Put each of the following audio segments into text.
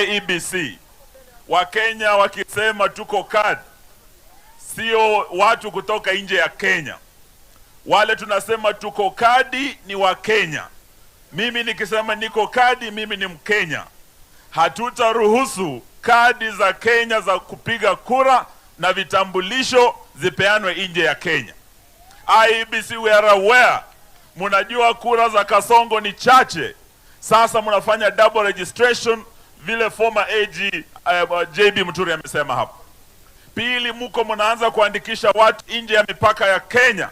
IEBC, Wakenya wakisema tuko kadi, sio watu kutoka nje ya Kenya. Wale tunasema tuko kadi ni Wakenya. Mimi nikisema niko kadi, mimi ni Mkenya. Hatutaruhusu kadi za Kenya za kupiga kura na vitambulisho zipeanwe nje ya Kenya. IEBC, we are aware, munajua kura za Kasongo ni chache. Sasa mnafanya double registration vile former AG JB Muturi amesema hapo. Pili, muko mnaanza kuandikisha watu nje ya mipaka ya Kenya.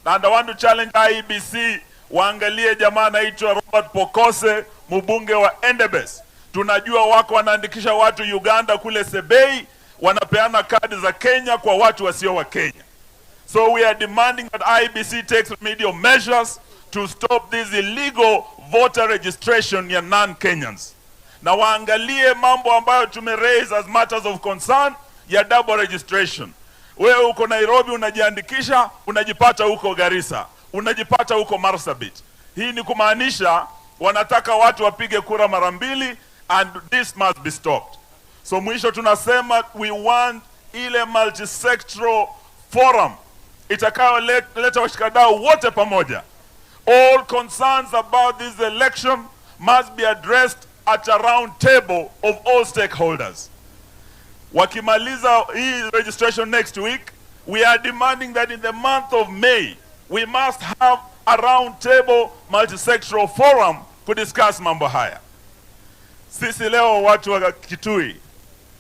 And I want to challenge IEBC waangalie jamaa anaitwa Robert Pukose, mbunge wa Endebess. Tunajua wako wanaandikisha watu Uganda kule Sebei, wanapeana kadi za Kenya kwa watu wasio wa Kenya. So we are demanding that IEBC takes remedial measures to stop this illegal voter registration ya non-Kenyans. Na waangalie mambo ambayo tume raise as matters of concern ya double registration. Wewe uko Nairobi unajiandikisha, unajipata huko Garissa, unajipata huko Marsabit. Hii ni kumaanisha wanataka watu wapige kura mara mbili, and this must be stopped. So mwisho tunasema we want ile multisectoral forum itakayoleta washikadau wote pamoja. All concerns about this election must be addressed at a round table of all stakeholders. Wakimaliza hii registration next week, we are demanding that in the month of May, we must have a round table multisectoral forum kudiscuss mambo haya. Sisi leo watu wa Kitui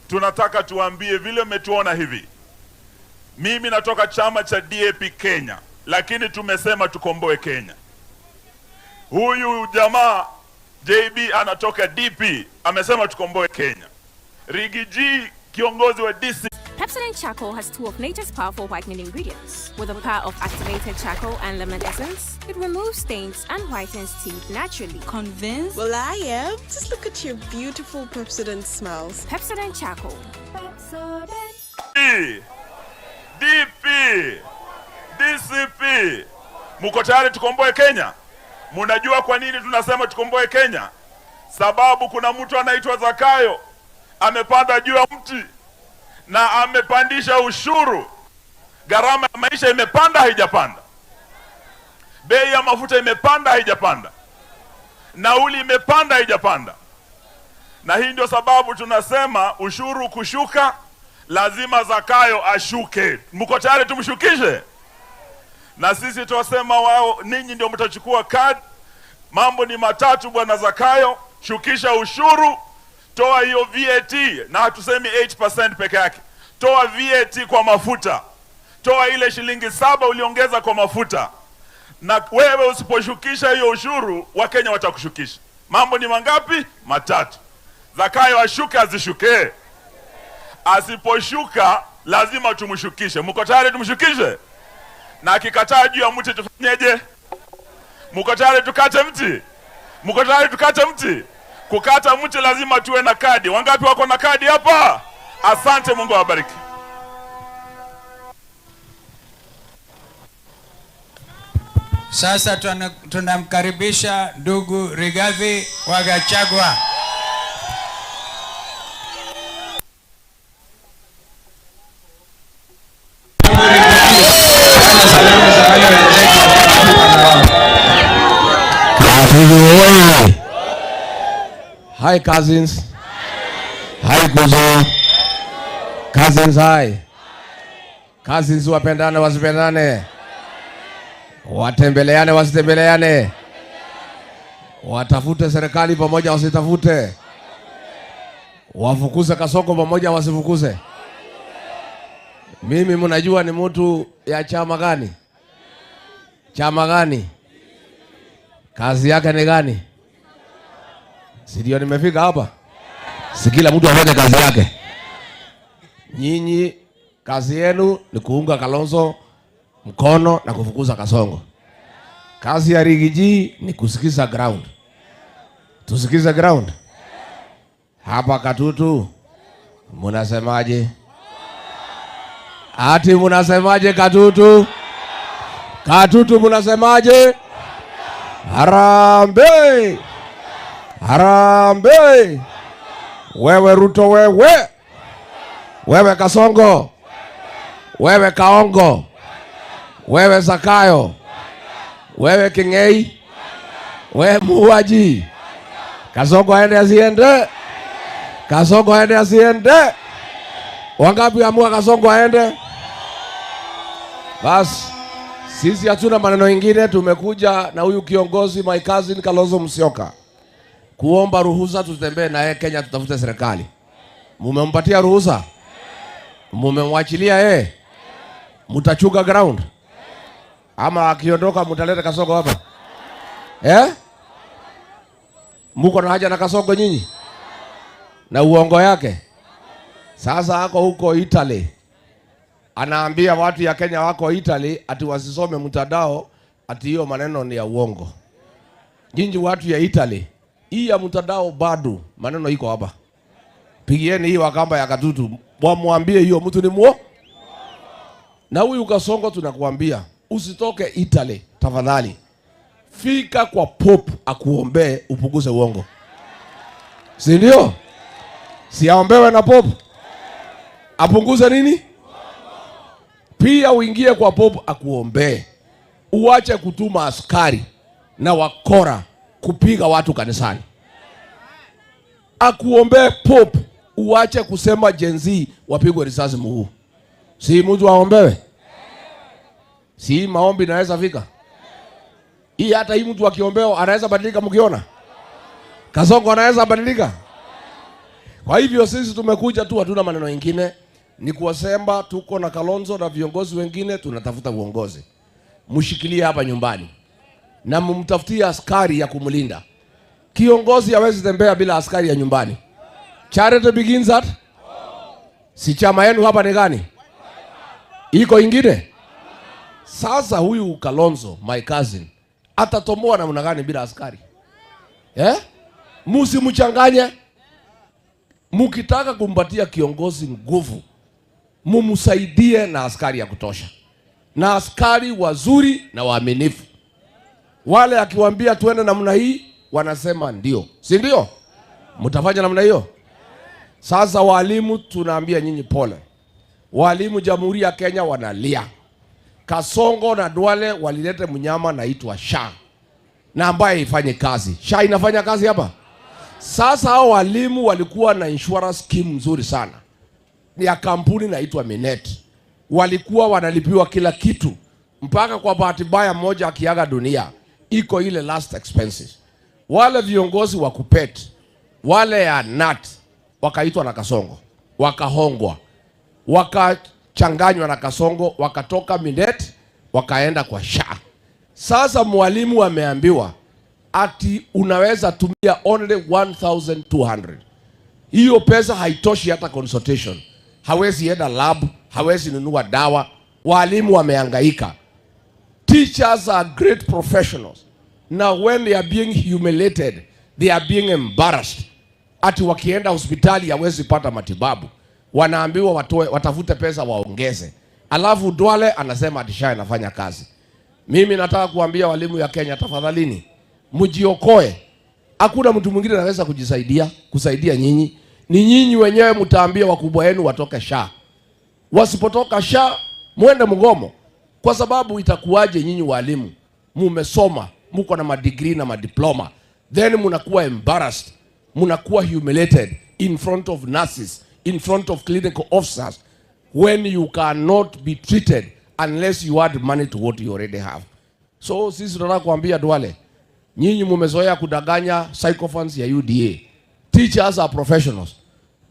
tunataka tuambie vile mmetuona hivi. Mimi natoka chama cha DAP Kenya, lakini tumesema tukomboe Kenya. Huyu jamaa JB anatoka DP, amesema tukomboe Kenya. Riggy G kiongozi wa DC Pepsodent Charcoal has two of nature's powerful whitening ingredients. With the power of activated charcoal and lemon essence, it removes stains and whitens teeth naturally. Convinced? Well, I am. Just look at your beautiful Pepsodent smiles. Pepsodent Charcoal. DP, DCP, muko tayari tukomboe Kenya? Munajua kwa nini tunasema tukomboe Kenya? Sababu kuna mtu anaitwa Zakayo amepanda juu ya mti na amepandisha ushuru. Gharama ya maisha imepanda, haijapanda? Bei ya mafuta imepanda, haijapanda? Nauli imepanda, haijapanda? Na hii ndio sababu tunasema ushuru kushuka, lazima Zakayo ashuke. Mko tayari tumshukishe? Na sisi twasema wao, ninyi ndio mtachukua kadi. Mambo ni matatu, bwana Zakayo: shukisha ushuru, toa hiyo VAT, na hatusemi 8% peke yake, toa VAT kwa mafuta, toa ile shilingi 7 uliongeza kwa mafuta. Na wewe usiposhukisha hiyo ushuru, Wakenya watakushukisha. Mambo ni mangapi? Matatu. Zakayo ashuke, azishuke? Asiposhuka lazima tumshukishe. Mko tayari tumshukishe? Na akikataa juu ya mti tufanyeje? Mko tayari tukate mti? Mko tayari tukate mti? Kukata mti lazima tuwe na kadi. Wangapi wako na kadi hapa? Asante, Mungu awabariki. Sasa tunamkaribisha ndugu Rigathi wa Gachagua. Hi cousins. Hi kuzo. Cousins hi. Cousins wapendane wasipendane? Watembeleane wasitembeleane? Watafute serikali pamoja wasitafute? Wafukuze Kasongo pamoja wasifukuze? Mimi mnajua ni mtu ya chama gani? Chama gani? Kazi yake ni gani? Si ndio nimefika hapa? Si kila mtu afanye kazi yake. Nyinyi kazi yenu ni kuunga Kalonzo mkono na kufukuza Kasongo. Kazi ya Riggy G ni kusikiza ground. Tusikize ground. Hapa Katutu munasemaje? Ati munasemaje Katutu? Katutu munasemaje? Harambee! Harambee! Wewe Ruto wewe, wewe Kasongo, wewe Kaongo, wewe Zakayo, wewe King'ei, wewe muuaji. Kasongo aende asiende? Kasongo aende asiende? Wangapi amua Kasongo aende? Basi sisi hatuna maneno ingine, tumekuja na huyu kiongozi my cousin Kalonzo Musyoka kuomba ruhusa tutembee naye Kenya, tutafute serikali. Mumempatia ruhusa? Mumemwachilia yeye? Mutachunga ground ama akiondoka mutaleta Kasongo hapa eh? Muko na haja na Kasongo nyinyi na uongo yake? Sasa ako huko Italy anaambia watu ya Kenya wako Italy ati wasisome mtandao, ati hiyo maneno ni ya uongo. Nyinyi watu ya Italy, hii ya mtandao bado maneno iko hapa. Pigieni hii Wakamba ya Katutu, wamwambie hiyo mtu ni muo. Na huyu Kasongo tunakuambia usitoke Italy tafadhali, fika kwa Pope akuombee upunguze uongo, si ndio? Si aombewe na Pope apunguze nini? Pia uingie kwa Pope akuombee, uache kutuma askari na wakora kupiga watu kanisani. Akuombee Pope, uache kusema Gen Z wapigwe risasi mguu. Si mtu aombewe? Si maombi naweza fika hii? Hata hii mtu akiombewa anaweza badilika, mkiona Kasongo anaweza badilika. Kwa hivyo sisi tumekuja tu, hatuna maneno mengine, ni kuwasema tuko na Kalonzo na viongozi wengine, tunatafuta uongozi. Mshikilie hapa nyumbani na mumtafutie askari ya kumlinda. Kiongozi hawezi tembea bila askari ya nyumbani. Charity begins at, si chama yenu hapa ni gani? Iko ingine? Sasa huyu Kalonzo my cousin atatomoa namna gani bila askari eh? Musimchanganye. Mukitaka kumpatia kiongozi nguvu, mumsaidie na askari ya kutosha, na askari wazuri na waaminifu. Wale akiwaambia tuende namna hii, wanasema ndio, si ndio? Mtafanya namna hiyo? Sasa walimu, tunaambia nyinyi pole. Walimu Jamhuri ya Kenya wanalia. Kasongo na Duale walilete mnyama naitwa SHA na ambaye ifanye kazi. SHA inafanya kazi hapa? Sasa hao walimu walikuwa na insurance scheme nzuri sana ya kampuni naitwa Minet. Walikuwa wanalipiwa kila kitu, mpaka kwa bahati mbaya mmoja akiaga dunia, iko ile last expenses. Wale viongozi wa KUPPET wale ya KNUT wakaitwa na Kasongo, wakahongwa, wakachanganywa na Kasongo, wakatoka Minet wakaenda kwa SHA. Sasa mwalimu ameambiwa ati unaweza tumia only 1200. Hiyo pesa haitoshi hata consultation, hawezi enda lab, hawezi nunua dawa. Walimu wamehangaika. Teachers are great professionals. Now when they are being humiliated, they are being embarrassed. Ati wakienda hospitali hawezi pata matibabu, wanaambiwa watoe, watafute pesa waongeze. Alafu Duale anasema ati SHA inafanya kazi. Mimi nataka kuambia walimu ya Kenya, tafadhalini mjiokoe. Hakuna mtu mwingine anaweza kujisaidia kusaidia nyinyi, ni nyinyi wenyewe mtaambia wakubwa wenu watoke SHA. Wasipotoka SHA mwende mgomo, kwa sababu itakuwaje nyinyi walimu mumesoma, muko na madegree na madiploma, then munakuwa embarrassed, munakuwa humiliated in front of nurses, in front of clinical officers when you cannot be treated unless you add money to what you already have. So sisi tunataka kuambia Duale, nyinyi mumezoea kudanganya sycophants ya UDA. Teachers are professionals.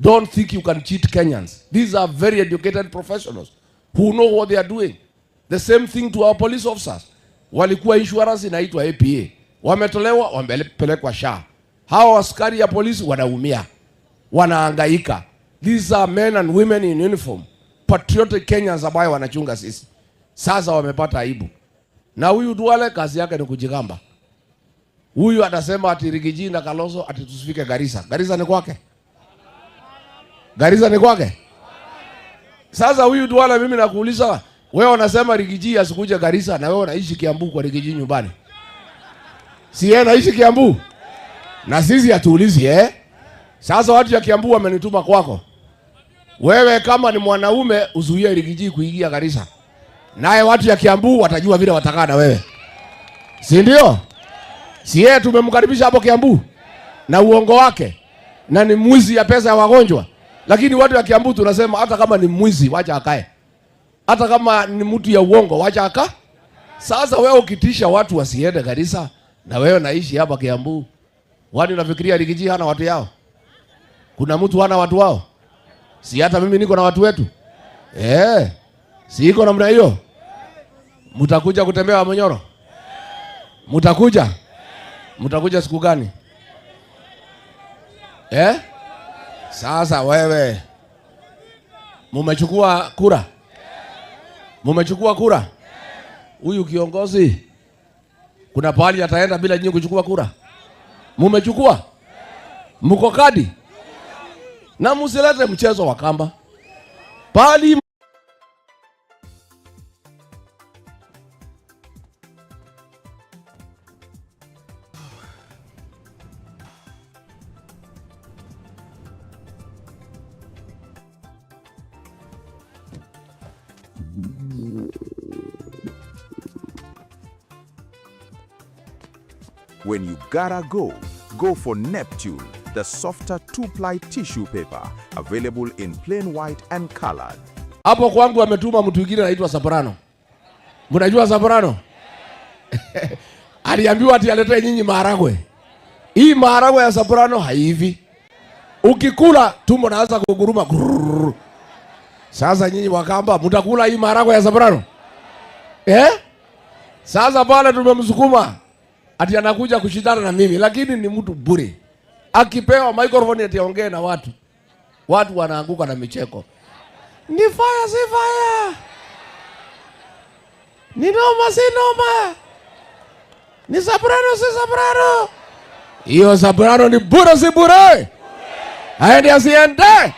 Don't think you can cheat Kenyans. These are very educated professionals who know what they are doing. The same thing to our police officers. Walikuwa insurance inaitwa APA, wametolewa, wamepelekwa SHA. Hawa askari ya polisi wanaumia, wanahangaika. These are men and women in uniform, patriotic Kenyans ambayo wanachunga sisi. Sasa wamepata aibu, na huyu Duale kazi yake ni kujigamba. Huyu atasema ati Riggy G na Kalonzo ati tusifike Garissa. Garissa ni kwake? Garissa ni kwake? Sasa huyu Duale, mimi nakuuliza wewe, unasema Riggy G asikuje Garissa na wewe unaishi Kiambu kwa Riggy G nyumbani. Si yeye anaishi Kiambu? Na sisi hatuulizi eh? Sasa watu ya Kiambu wamenituma kwako. Wewe kama ni mwanaume uzuie Riggy G kuingia Garissa. Naye watu ya Kiambu watajua vile watakaa na wewe. Si ndio? Si yeye tumemkaribisha hapo Kiambu na uongo wake na ni mwizi ya pesa ya wagonjwa. Lakini watu ya Kiambu tunasema hata kama ni mwizi wacha akae. Hata kama ni mtu ya uongo wacha aka. Sasa wewe ukitisha watu wasiende Garissa na wewe naishi hapa Kiambu. Wani unafikiria Riggy G hana watu yao? Kuna mtu hana watu wao? Si hata mimi niko na watu wetu? Si iko namna hiyo? Mtakuja kutembea Wamunyoro? Mtakuja? Mtakuja siku gani? Sasa wewe mumechukua kura? Mumechukua kura? Huyu kiongozi kuna pahali ataenda bila nyinyi kuchukua kura? Mumechukua? Mko kadi? Na msilete mchezo wa kamba. Pali When you gotta go, go for Neptune, the softer two-ply tissue paper, available in plain white and colored. Hapo kwangu ametuma mtu mwingine anaitwa Soprano. Mnajua Soprano? Aliambiwa ati aletee nyinyi maharagwe. Hii maharagwe ya Soprano haivi. Ukikula tumbo naanza kuguruma. Grrrr. Sasa nyinyi Wakamba mtakula hii maharagwe ya Soprano? Sasa pale tumemsukuma ati anakuja kushindana na mimi, lakini ni mtu bure. Akipewa microphone ati aongee na watu, watu wanaanguka na micheko. Ni fire si fire? Ni noma si noma? Ni Soprano si Soprano? Hiyo Soprano ni bure si bure? Aende asiende?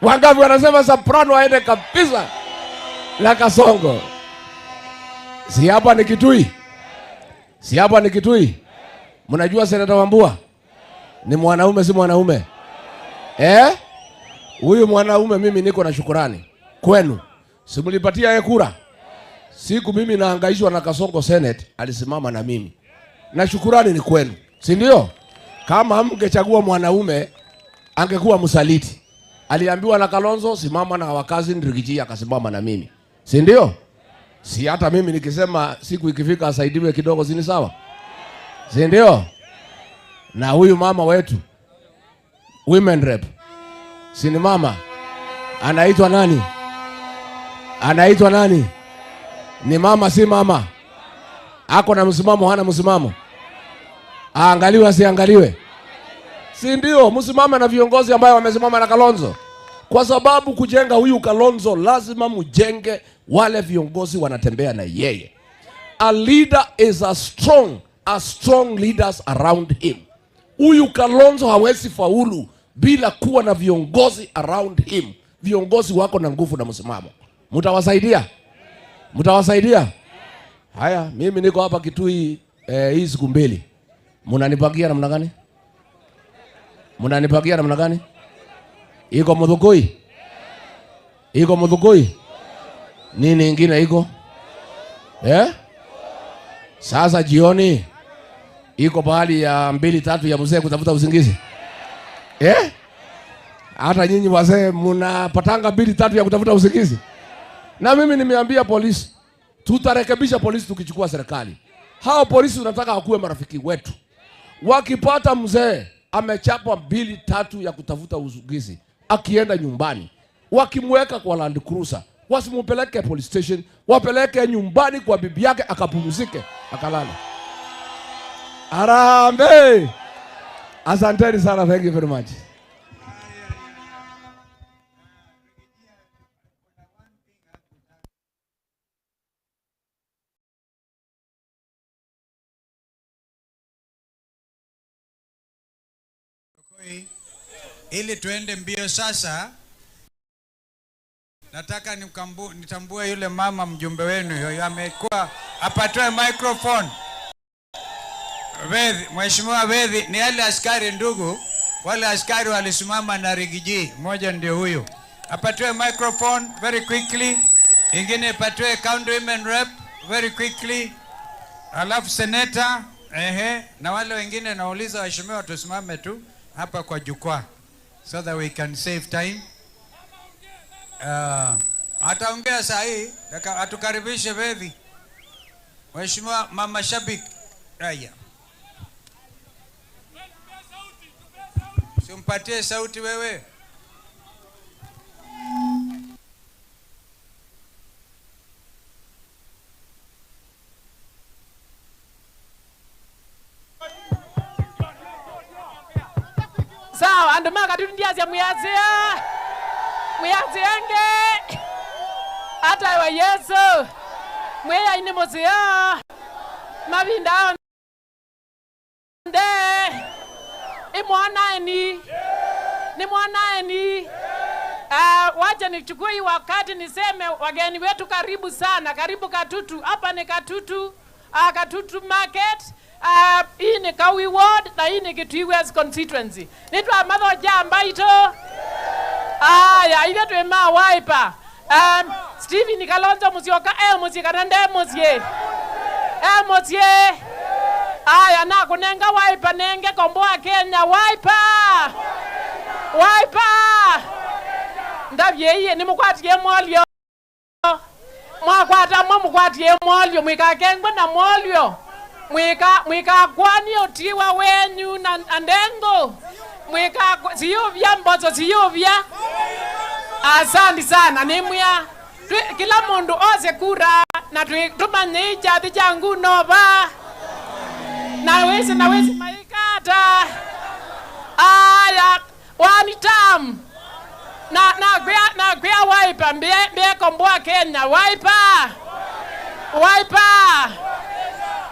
Wangapi wanasema Soprano aende kabisa? La Kasongo. Si hapa ni Kitui? Si hapa ni Kitui? Mnajua Seneta Wambua? Ni mwanaume si mwanaume? Huyu mwanaume mimi niko na shukurani kwenu. Si mlipatia yeye kura? Siku mimi nahangaishwa na Kasongo Senate, alisimama na mimi. Na shukurani ni kwenu. Si ndio? Kama hamngechagua mwanaume angekuwa msaliti. Aliambiwa na Kalonzo simama na wakazi, Riggy G akasimama na mimi. Si ndio? Si hata mimi nikisema siku ikifika asaidiwe kidogo, si ni sawa? Si ndio? Na huyu mama wetu women rep, si ni mama? Anaitwa nani? Anaitwa nani? Ni mama si mama? Ako na msimamo hana msimamo? Aangaliwe asiangaliwe? Si ndio? Msimame na viongozi ambao wamesimama na Kalonzo. Kwa sababu kujenga huyu Kalonzo lazima mjenge wale viongozi wanatembea na yeye. A leader is a strong leaders around him. Huyu Kalonzo hawezi faulu bila kuwa na viongozi around him. Viongozi wako na nguvu na msimamo. Mtawasaidia? Mtawasaidia? Haya, mimi niko hapa Kitui hii siku mbili. Mnanipangia namna gani? Mnanipangia namna gani? Iko Muthukui? Iko Muthukui? Nini ingine iko? Sasa jioni iko pahali ya 2-3 ya mzee kutafuta usingizi. Hata nyinyi wazee mnapatanga 2-3 ya kutafuta usingizi. Na mimi nimeambia polisi, tutarekebisha polisi tukichukua serikali. Hao polisi tunataka wakuwe marafiki wetu. Wakipata mzee amechapwa 2-3 ya kutafuta usingizi, akienda nyumbani, wakimweka kwa Land Cruiser, wasimupeleke police station, wapeleke nyumbani kwa bibi yake akapumzike, akalala. Harambee! Asanteni sana, thank you very much. Ili tuende mbio sasa, nataka nitambue yule mama mjumbe wenu huyo amekuwa apatoe microphone. Wethi, Mheshimiwa Wethi, ni yale askari ndugu Wale askari walisimama na Riggy G, mmoja ndio huyu. Apatiwe microphone very quickly, ingine ipatiwe county women rep very quickly, alafu senator, ehe, na wale wengine nauliza waheshimiwa tusimame tu hapa kwa jukwaa so that we can save time. Ataongea saa hii, atukaribishe baby. Mheshimiwa Mama Shabik. Haya. Simpatie sauti wewe. Sawa, andu makatundiazya muyazia. Muyaziange. Ata wa Yesu. Mweya ini muzia. Mavinda nde. Imwana eni. Ni mwana eni. Wacha nichukue hii wakati niseme wageni wetu karibu sana. Karibu Katutu. Hapa ni Katutu. Katutu Market. Hii ni Kawi Ward na hii ni Kitui West Constituency. Nitwa Mathoja Mbaito. Aya, ile twema Wiper. Stephen Kalonzo Musyoka musye kana nde musye. Musye. Aya, na kunenga Wiper nenge komboa Kenya Wiper. Wiper. Ndavye ni mukwatie mwalyo. Mwakwata mwa mukwatie mwalyo mwikakengwe na mwalyo. Mwika kwani otiwa wenyu na ndengo. Mwika siyovya mbozo siyovya. Asante sana nimya. Kila mundu ose kura na tumanye chathi changu nova. Na wezi maikata. Aya wani tam. Na gwea Wiper mbie komboa Kenya Wiper. Wiper.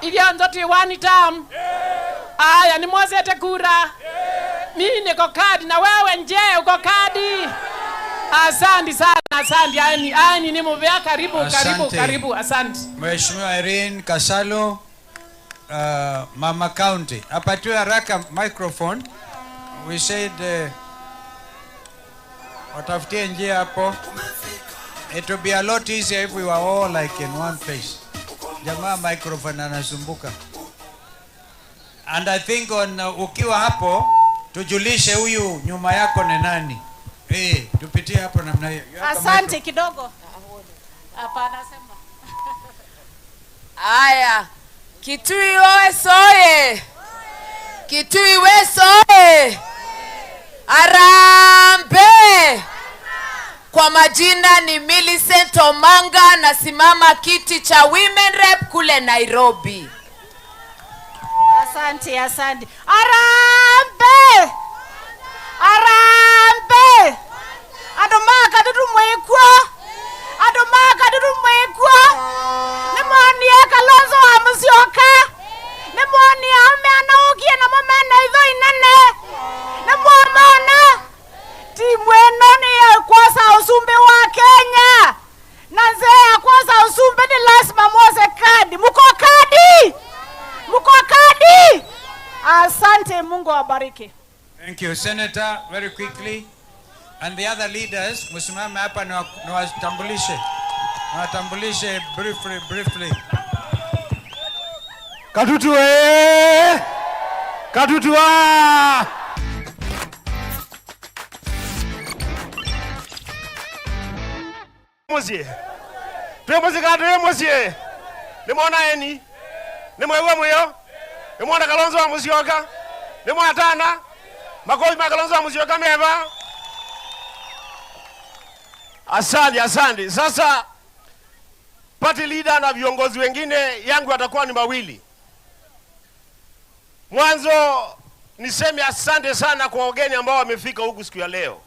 Ilionzo ti wani tam. Aya ni mwozete kura. Mimi niko kadi na wewe nje uko kadi. Asante sana, asante. Ani ni mubea karibu, karibu, karibu, asante. Mheshimiwa Irene Kasalo, Mama County. Apatiwe haraka microphone. We said watafutie njia hapo. It will be a lot easier if we were all like in one place. Jamaa microphone anasumbuka. And I think on ukiwa hapo tujulishe huyu nyuma yako ni nani. Tupitie hapo namna hiyo. Asante kidogo. Hapana sema. Aya. Kitui oye. Kitui wesoe. Arambe. Kwa majina ni Millicent Omanga, nasimama kiti cha Women Rep kule Nairobi. Asante, asante. Arambe. Arambe. Adomaka tutumwekwa. Adomaka tutumwekwa. Nimwonie Kalonzo wa Musyoka. Nimwonie aume anaukie na mumena itho inene. Nimwamona. Timu eno ni ya kwosa usumbi wa Kenya. Na nzee ya kwosa usumbi ni lazima mwose kadi. Muko kadi? Muko kadi? Asante, Mungu awabariki. Thank you, Senator, very quickly. And the other leaders, msimame hapa niwatambulishe. Niwatambulishe briefly. Katutu Katutu ah! Musie. Tuye katu musie. Nimwona eni. Nimwewe muyo. Nimwona Kalonzo wa Musyoka. Nimwatana. Makofi ma Kalonzo wa Musyoka meva. Asante, asante. Sasa party leader na viongozi wengine yangu watakuwa ni mawili. Mwanzo niseme asante sana kwa wageni ambao wamefika huku siku ya leo.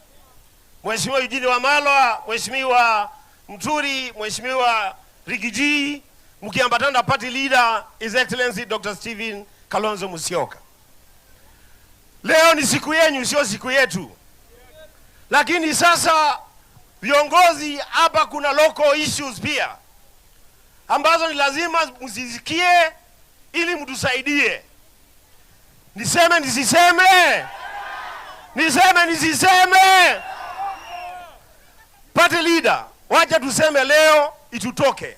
Mheshimiwa Eugene Wamalwa, Mheshimiwa Muturi, Mheshimiwa Riggy G, mkiambatana na party leader His Excellency Dr. Stephen Kalonzo Musyoka. Leo ni siku yenu, sio siku yetu. Lakini sasa viongozi hapa kuna local issues pia ambazo ni lazima msisikie ili mtusaidie. Niseme nisiseme? Niseme nisiseme? Party leader, wacha tuseme leo itutoke.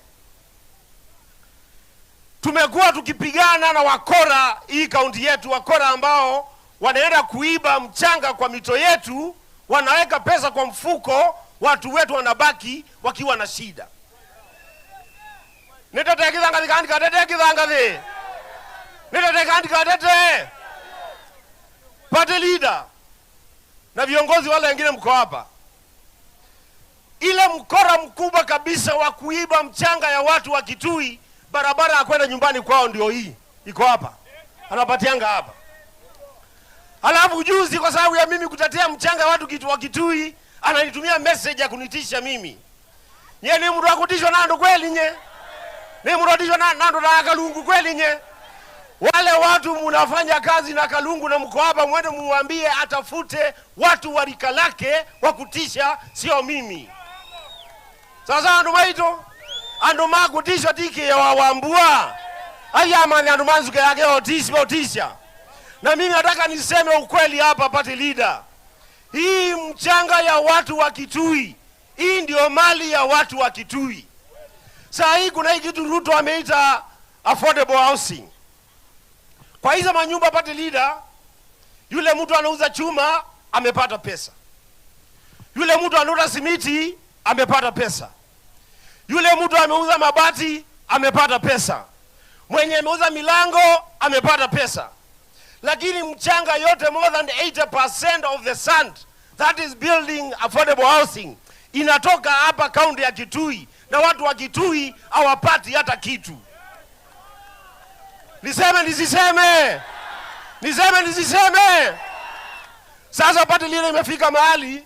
Tumekuwa tukipigana na wakora hii kaunti yetu, wakora ambao wanaenda kuiba mchanga kwa mito yetu, wanaweka pesa kwa mfuko, watu wetu wanabaki wakiwa na shida. Nitete kithangathi kandi katete kithangathi. Nitete kandi katete. Party leader na viongozi wale wengine mko hapa. Ile mkora mkubwa kabisa wa kuiba mchanga ya watu wa Kitui, barabara ya kwenda nyumbani kwao ndio hii. Iko hapa. Anapatianga hapa. Alafu juzi kwa sababu ya mimi kutetea mchanga watu wa Kitui, ananitumia message ya kunitisha mimi. Nye ni mtu wa kutishwa nando kweli nye? Ni mtu wa kutishwa nando na Kalungu kweli nye? Wale watu mnafanya kazi na Kalungu na mko hapa, mwende muambie atafute watu wa rika lake wa kutisha, sio mimi. Sasa andu maito, andu makutishwa tiki ya wawambua. Aya mani andu manzuke yake otisha, otisha. Na mimi nataka niseme ukweli hapa party leader. Hii mchanga ya watu wa Kitui, hii ndio mali ya watu wa Kitui. Saa hii kuna hii kitu Ruto ameita affordable housing. Kwa hizo manyumba party leader, yule mtu anauza chuma amepata pesa. Yule mtu anauza simiti amepata pesa. Yule mtu ameuza mabati amepata pesa. Mwenye ameuza milango amepata pesa. Lakini mchanga yote, more than 80% of the sand that is building affordable housing inatoka hapa kaunti ya Kitui, na watu wa Kitui hawapati hata kitu. Niseme nisiseme? Niseme nisiseme? Sasa party leader, imefika mahali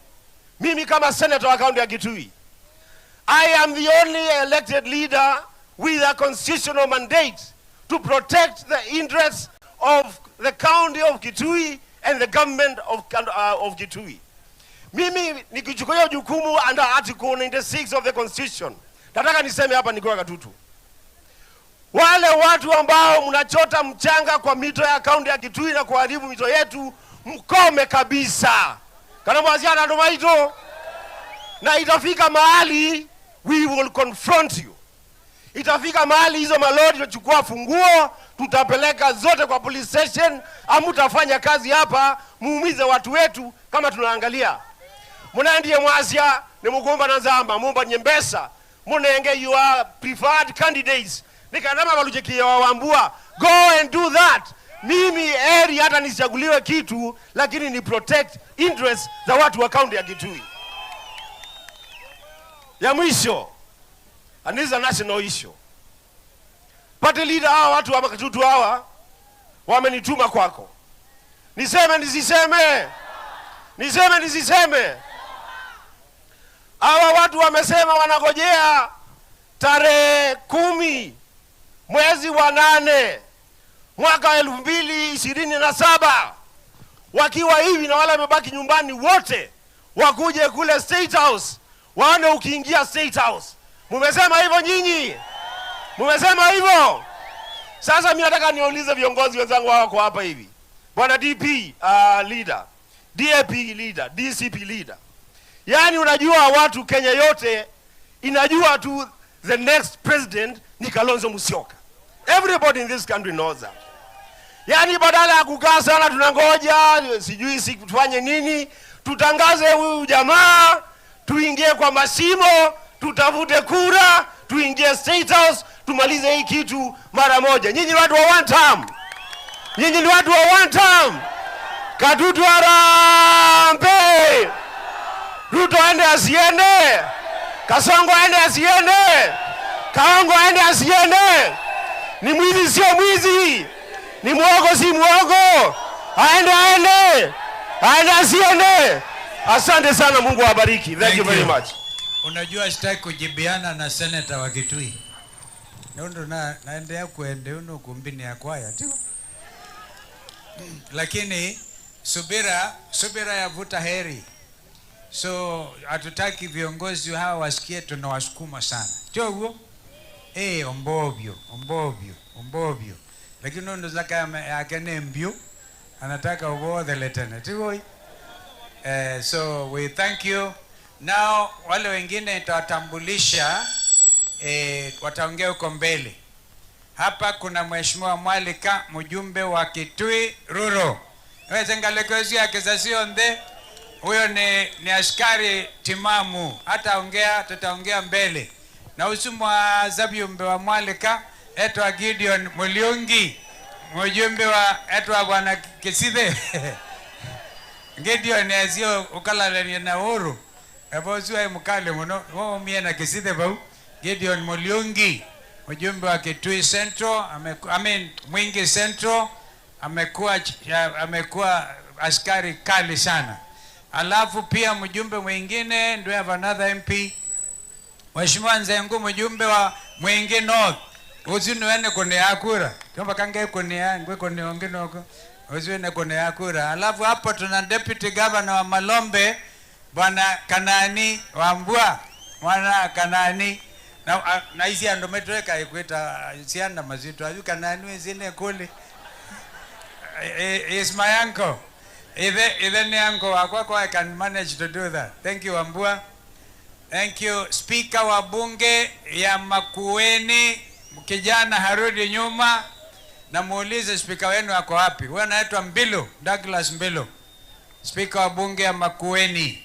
mimi kama senator wa kaunti ya Kitui, I am the only elected leader with a constitutional mandate to protect the interests of the county of Kitui and the government of Kitui. Mimi nikichukua jukumu under Article 96 of the Constitution, nataka niseme hapa nikiwa Katutu. Wale watu ambao mnachota mchanga kwa mito ya kaunti ya Kitui na kuharibu mito yetu, mkome kabisa. Kana mwaziana ndo maito. Na itafika mahali we will confront you. Itafika mahali hizo malori tutachukua funguo, tutapeleka zote kwa police station, hamutafanya kazi hapa, muumize watu wetu kama tunaangalia. Muna ndiye mwazia ni mugomba na nzamba, mumba nyembesa, munenge your preferred candidates. Nikanama balujekia wawambua, go and do that. Mimi eri hata nisichaguliwe kitu, lakini ni protect interests za watu wa kaunti ya Kitui. Ya mwisho, and this is a national issue. Party leader, hawa watu wa Katutu hawa wamenituma kwako. Niseme nisiseme? Niseme nisiseme? Hawa watu wamesema wanagojea tarehe 10 mwezi wa 8 mwaka 2027, wakiwa hivi na wale wamebaki nyumbani wote wakuje kule State House waone ukiingia State House. Mumesema hivyo nyinyi? Mumesema hivyo? Sasa mimi nataka niwaulize viongozi wenzangu wako hapa hivi. Bwana DP leader, DAP leader, DCP leader. Yaani unajua watu Kenya yote inajua tu the next president ni Kalonzo Musyoka. Everybody in this country knows that. Yaani badala ya kukaa sana tunangoja sijui si tufanye nini, tutangaze huyu jamaa, tuingie kwa mashimo, tutafute kura, tuingie State House, tumalize hii kitu mara moja. Nyinyi ni watu wa one term. Nyinyi ni watu wa one term. Katutu harambee. Ruto aende asiende? Kasongo aende asiende? Kaongo aende asiende? Ni mwizi sio mwizi? Ni muogo si muogo? Aende aende? Aende asiende? Asante sana, Mungu awabariki. Thank you very much. Unajua sitaki kujibiana na senator wa Kitui. Nundu na naendea kuende uno kumbini ya kwaya tu. Lakini subira yavuta heri. So hatutaki viongozi hawa wasikie tunawasukuma sana. Sio huo? Ombovyo, ombovyo, ombovyo. Lakini nundu zaka yake ni mbio anataka ubodhe letene. Tio. So we thank you. Now wale wengine nitawatambulisha, wataongea huko mbele. Hapa kuna Mheshimiwa Mwalika, mjumbe wa Kitui Rural. Huyo ni askari timamu, hataongea, tutaongea mbele. Na usumwa zabyumbe wa Mwalika etwa Gideon Mulyungi, mjumbe wa etwa Bwana Kisithe. Gideon azio ukalala na uhuru. Ebozuwa mukale muno, wao mie na Kisithe bau. Gideon Mulyungi, mjumbe wa Kitui Central, Mwingi Central, amekuwa askari kali sana. Alafu pia mjumbe mwingine, do we have another MP? Mheshimiwa Nzengu, mjumbe wa Mwingi North. Usinuene kone akura. Tuomba kange kone ngwe kone ongino huko. Usinuene kone akura. Alafu hapo tuna Deputy Governor wa Malombe, Bwana Kanani Wambua. Mwana Kanani. Na hizi ando metweka ikuita sianda mazito. Ayu Kanani wezine kule. Is my uncle. Either ni uncle wako, I can manage to do that. Thank you Wambua. Thank you. Speaker wa bunge ya Makueni, kijana harudi nyuma, na muulize speaker wenu ako wapi. Huyo anaitwa Mbilu, Douglas Mbilu. Speaker wa bunge ya Makueni.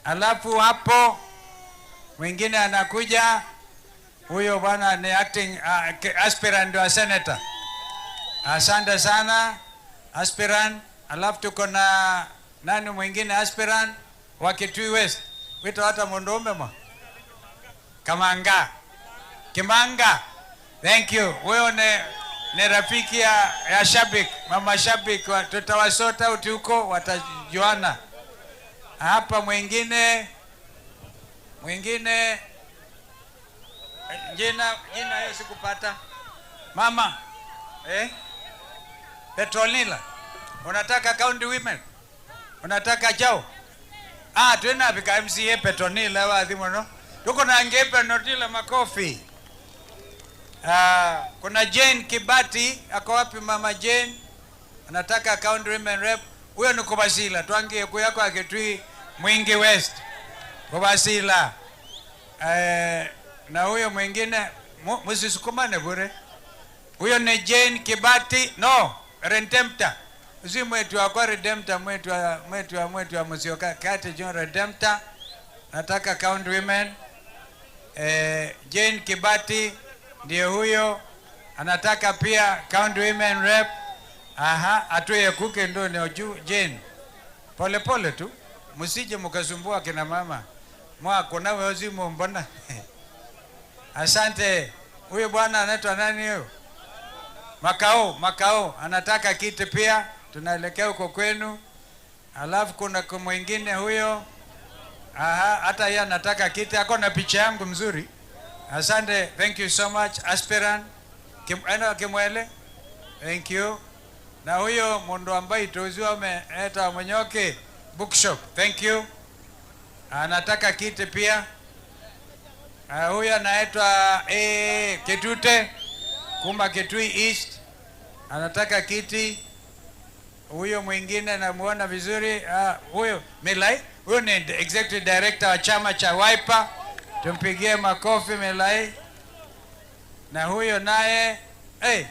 Alafu hapo mwingine anakuja, huyo bwana ni acting aspirant wa senator. Asante sana aspirant. Alafu tuko na nani mwingine aspirant wa Kitui West. Wito hata mundume mwa Kamanga. Kimanga. Thank you. Huyo ni rafiki ya Shabik, mama Shabik, tutawasota uti huko watajuana. Hapa mwingine jina hiyo sikupata. Mama Petronila, unataka county women? Unataka chao? Tena bika MCA Petronila wa dhimono. Tuko na ngepe notila makofi. Kuna Jane Kibati, ako wapi mama Jane? Anataka county women rep. Huyo ni Kubasila, tuangie kuyako akitui Mwingi West. Kubasila. Na huyo mwingine msisukumane bure. Huyo ni Jane Kibati, no, Redemptor. Usi mwetu wa kwa Redemptor, mwetu wa Musyoka Kati John Redemptor. Nataka county women. Jane Kibati ndiye huyo, anataka pia county women rep. Aha, atuye kuke ndo ni oju Jane. Pole pole tu, msije mkasumbua kina mama. Mwa kuna wewe mbona. Asante. Huyo bwana anaitwa nani huyo? Makao anataka kiti pia, tunaelekea huko kwenu. Alafu kuna mwingine huyo. Aha, hata yeye anataka kiti, ako na picha yangu mzuri. Asante, thank you so much aspirant. Kimwele. Thank you. Na huyo mundu ambaye tuziwa ameeta Mwenyoke Bookshop. Thank you. Anataka kiti pia. Huyo anaitwa Ketute Kumba Kitui East, anataka kiti. Huyo mwingine namuona vizuri, huyo Milai, huyo ni executive director wa chama cha Wiper. Tumpigie makofi Milai. Na huyo naye,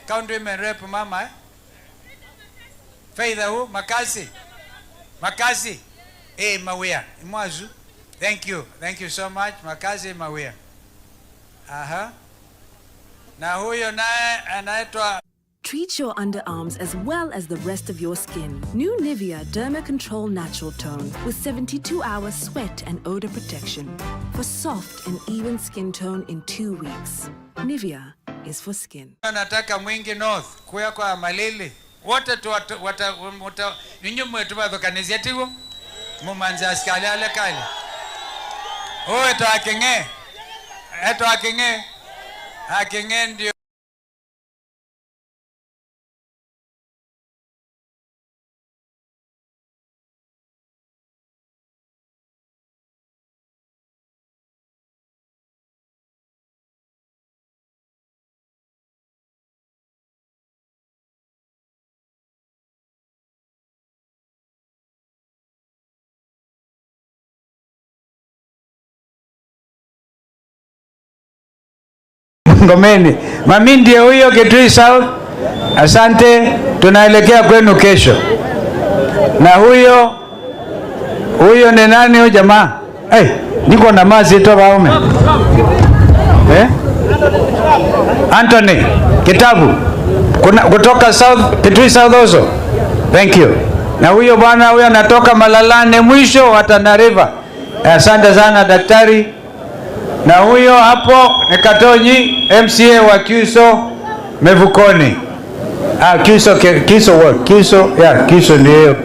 county women rep mama Faitha hu Makasi. Mawia. Mwazu. Thank you. Thank you so much. Makazi Mawia. Aha. Na huyo naye anaitwa. Treat your underarms as well as the rest of your skin. New Nivea Derma Control Natural Tone with 72-hour sweat and odor protection for soft and even skin tone in 2 weeks. Nivea is for skin. Nataka Mwingi North kuya kwa Malili. Wote tu ninyi mwetu wa kanisa tiwo mumanzi askali ale kale. Oe to akenge. Eto akenge. Akenge ndio. Ngomeni. Mami ndiye huyo Kitui South. Asante, tunaelekea kwenu kesho. Na huyo ni nani huyo jamaa? Hey, niko na mazi to baume. Eh? Anthony Kitabu. Kuna, kutoka South, Kitui South also. Thank you. Na huyo bwana huyo anatoka Malalane mwisho wa Tana River. Asante sana daktari. Na huyo hapo ni Katonyi, MCA wa Kyuso Mevukoni. Ah, Kyuso, Kyuso what? Kyuso, yeah, Kyuso ndio.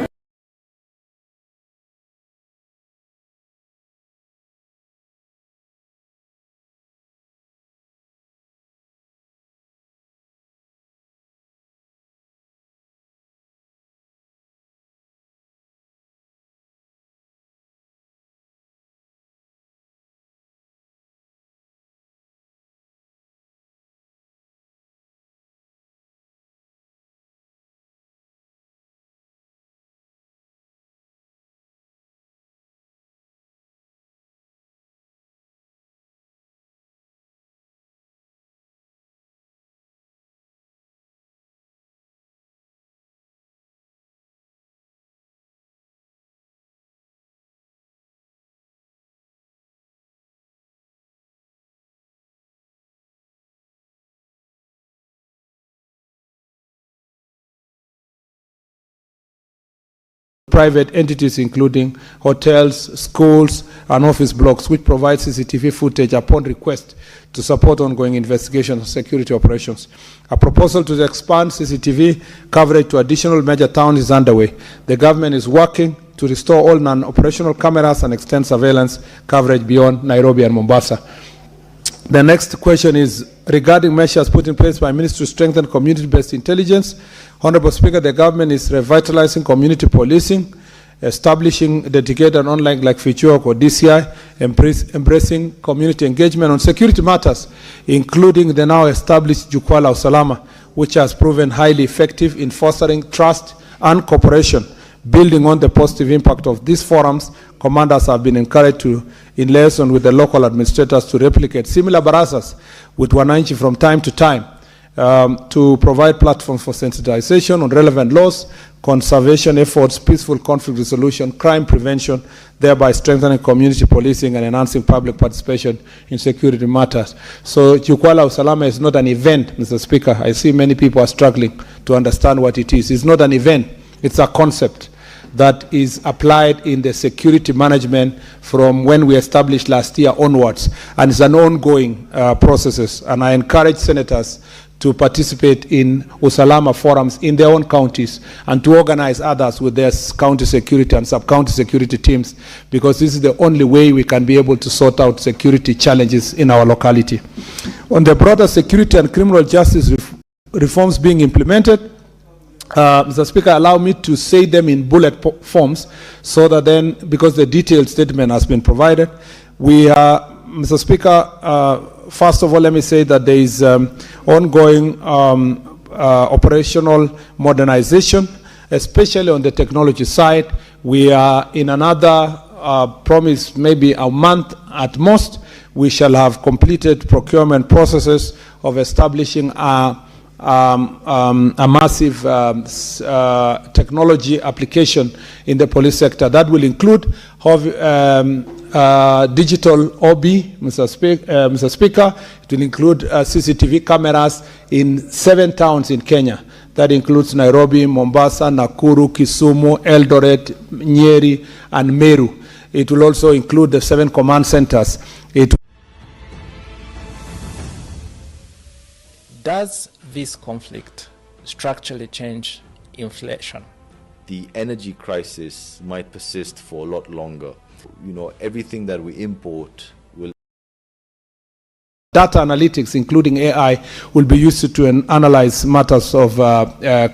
Private entities including hotels, schools, and office blocks, which provide CCTV footage upon request to support ongoing investigations and security operations. A proposal to expand CCTV coverage to additional major towns is underway. The government is working to restore all non-operational cameras and extend surveillance coverage beyond Nairobi and Mombasa. The next question is regarding measures put in place by Ministry to strengthen community-based intelligence. Honorable Speaker, the government is revitalizing community policing, establishing dedicated online like Fichua or DCI, embracing community engagement on security matters, including the now established Jukwaa la Usalama, which has proven highly effective in fostering trust and cooperation. Building on the positive impact of these forums, commanders have been encouraged to, in liaison with the local administrators, to replicate similar barazas with wananchi from time to time, to provide platforms for sensitization on relevant laws, conservation efforts, peaceful conflict resolution, crime prevention, thereby strengthening community policing and enhancing public participation in security matters. So Jukwaa la Usalama is not an event, Mr. Speaker. I see many people are struggling to understand what it is. It's not an event. It's a concept that is applied in the security management from when we established last year onwards, and it's an ongoing processes. And I encourage senators to participate in Usalama forums in their own counties and to organize others with their county security and sub-county security teams, because this is the only way we can be able to sort out security challenges in our locality. On the broader security and criminal justice reforms being implemented, Mr. Speaker, allow me to say them in bullet forms so that then, because the detailed statement has been provided, we are, Mr. Speaker, first of all, let me say that there is ongoing operational modernization, especially on the technology side. We are in another promise, maybe a month at most, we shall have completed procurement processes of establishing a massive technology application in the police sector. That will include digital OB, Mr. Speaker. It will include CCTV cameras in 7 towns in Kenya. That includes Nairobi, Mombasa, Nakuru, Kisumu, Eldoret, Nyeri, and Meru. It will also include the 7 command centers. It Does this conflict structurally change inflation? The energy crisis might persist for a lot longer. You know, everything that we import will... Data analytics, including AI, will be used to analyze matters of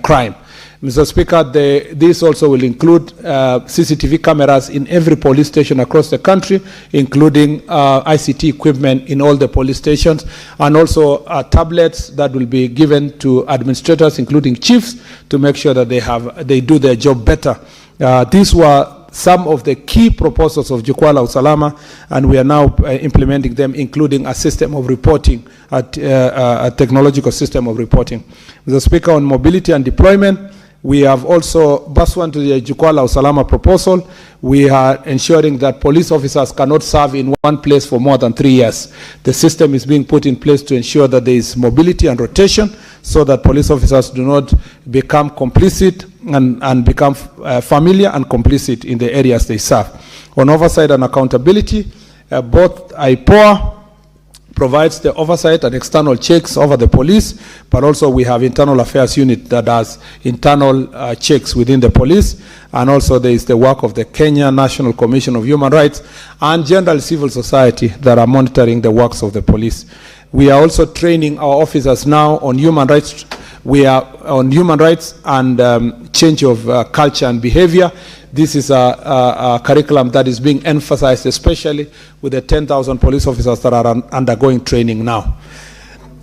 crime. Mr. Speaker, this also will include CCTV cameras in every police station across the country, including ICT equipment in all the police stations, and also tablets that will be given to administrators, including chiefs, to make sure that they do their job better. These were some of the key proposals of Jukwaa la Usalama, and we are now implementing them, including a system of reporting, a technological system of reporting. Mr. Speaker, on mobility and deployment, we have also, pursuant to the Jukwaa la Usalama proposal, we are ensuring that police officers cannot serve in one place for more than 3 years. The system is being put in place to ensure that there is mobility and rotation so that police officers do not become complicit and become familiar and complicit in the areas they serve. On oversight and accountability, both IPOA provides the oversight and external checks over the police, but also we have internal affairs unit that does internal checks within the police, and also there is the work of the Kenya National Commission of Human Rights and general civil society that are monitoring the works of the police. We are also training our officers now on human rights. We are on human rights and change of culture and behavior. This is a curriculum that is being emphasized, especially with the 10,000 police officers that are undergoing training now.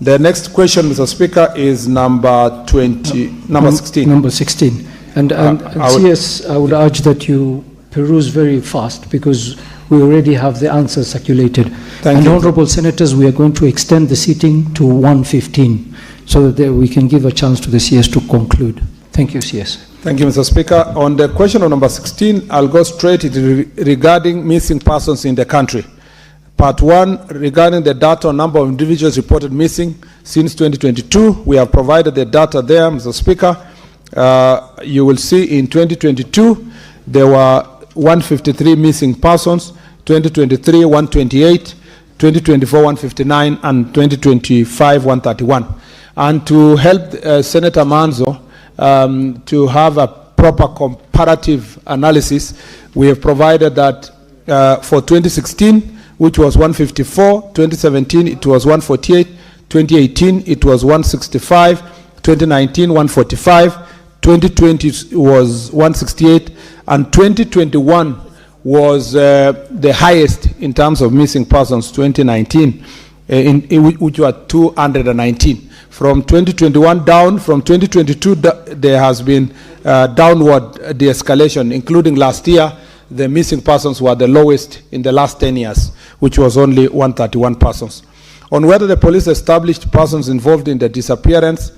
The next question, Mr. Speaker, is number 20, number 16. Number 16. And I would- CS, I would urge that you peruse very fast because we already have the answers circulated. Thank And you. Honorable senators, we are going to extend the sitting to 1:15 so that we can give a chance to the CS to conclude. Thank you, CS. Thank you, Mr. Speaker. On the question of number 16, I'll go straight into regarding missing persons in the country. Part 1, regarding the data on number of individuals reported missing since 2022, we have provided the data there, Mr. Speaker. You will see in 2022, there were 153 missing persons, 2023, 128, 2024, 159, and 2025, 131. And to help Senator Manzo to have a proper comparative analysis, we have provided that for 2016, which was 154, 2017 it was 148, 2018 it was 165, 2019 145, 2020 was 168, and 2021 was the highest in terms of missing persons, 2019, which were 219. From 2021 down, from 2022 there has been downward de-escalation, including last year, the missing persons were the lowest in the last 10 years, which was only 131 persons. On whether the police established persons involved in the disappearance,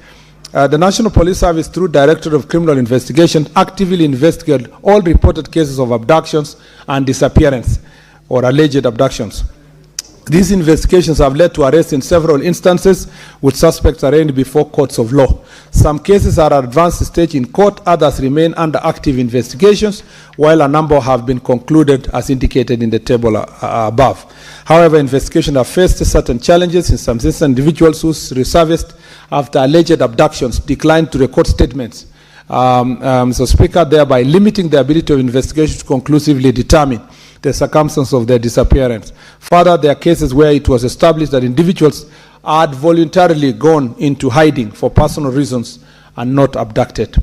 the National Police Service, through Directorate of Criminal Investigation, actively investigated all reported cases of abductions and disappearance or alleged abductions. These investigations have led to arrests in several instances, with suspects arraigned before courts of law. Some cases are at advanced stage in court, others remain under active investigations, while a number have been concluded as indicated in the table above. However, investigations have faced certain challenges. In some instances, individuals who resurfaced after alleged abductions declined to record statements, Mr. Speaker, thereby limiting the ability of investigation to conclusively determine the circumstances of their disappearance. Further, there are cases where it was established that individuals had voluntarily gone into hiding for personal reasons and not abducted.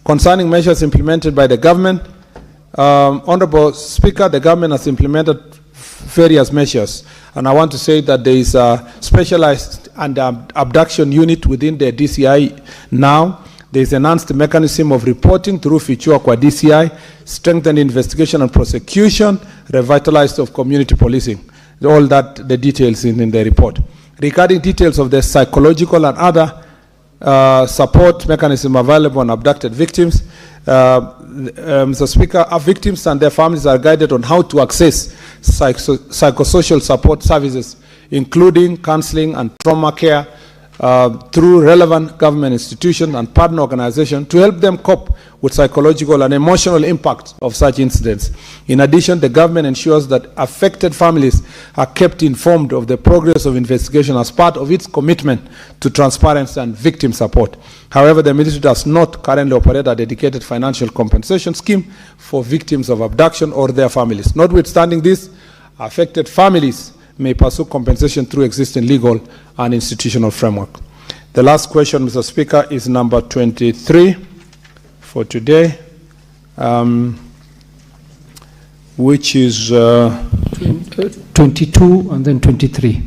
Concerning measures implemented by the government, Honorable Speaker, the government has implemented various measures. And I want to say that there is a specialized and abduction unit within the DCI now. There is enhanced mechanism of reporting through Fichua kwa DCI, strengthened investigation and prosecution, revitalized of community policing. All that, the details in the report. Regarding details of the psychological and other support mechanism available on abducted victims, Mr. Speaker, our victims and their families are guided on how to access psychosocial support services, including counseling and trauma care, through relevant government institutions and partner organizations to help them cope with psychological and emotional impacts of such incidents. In addition, the government ensures that affected families are kept informed of the progress of investigation as part of its commitment to transparency and victim support. However, the ministry does not currently operate a dedicated financial compensation scheme for victims of abduction or their families. Notwithstanding this, affected families may pursue compensation through existing legal and institutional framework. The last question, Mr. Speaker, is number 23 for today, which is 22 and then 23.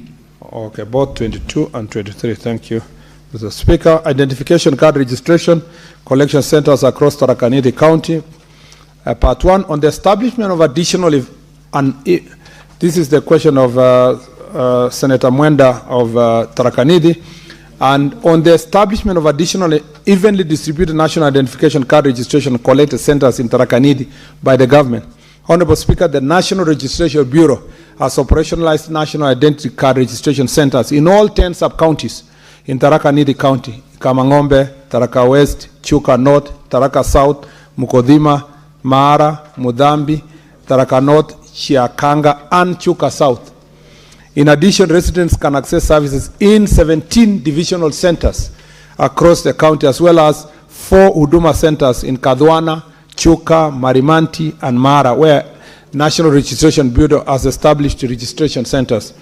Okay, both 22 and 23. Thank you, Mr. Speaker. Identification card registration collection centers across Tharaka Nithi County. Part 1, on the establishment of additional, this is the question of Senator Mwenda of Tharaka Nithi, and on the establishment of additional evenly distributed national identification card registration collected centers in Tharaka Nithi by the government. Honorable Speaker, the National Registration Bureau has operationalized national identity card registration centers in all 10 sub-counties in Tharaka Nithi County, Kamangombe, Tharaka West, Chuka North, Tharaka South, Mukodhima, Maara, Mudambi, Tharaka North, Chiakanga, and Chuka South. In addition, residents can access services in 17 divisional centers across the county, as well as 4 Huduma centers in Kadwana, Chuka, Marimanti, and Mara, where National Registration Bureau has established registration centers.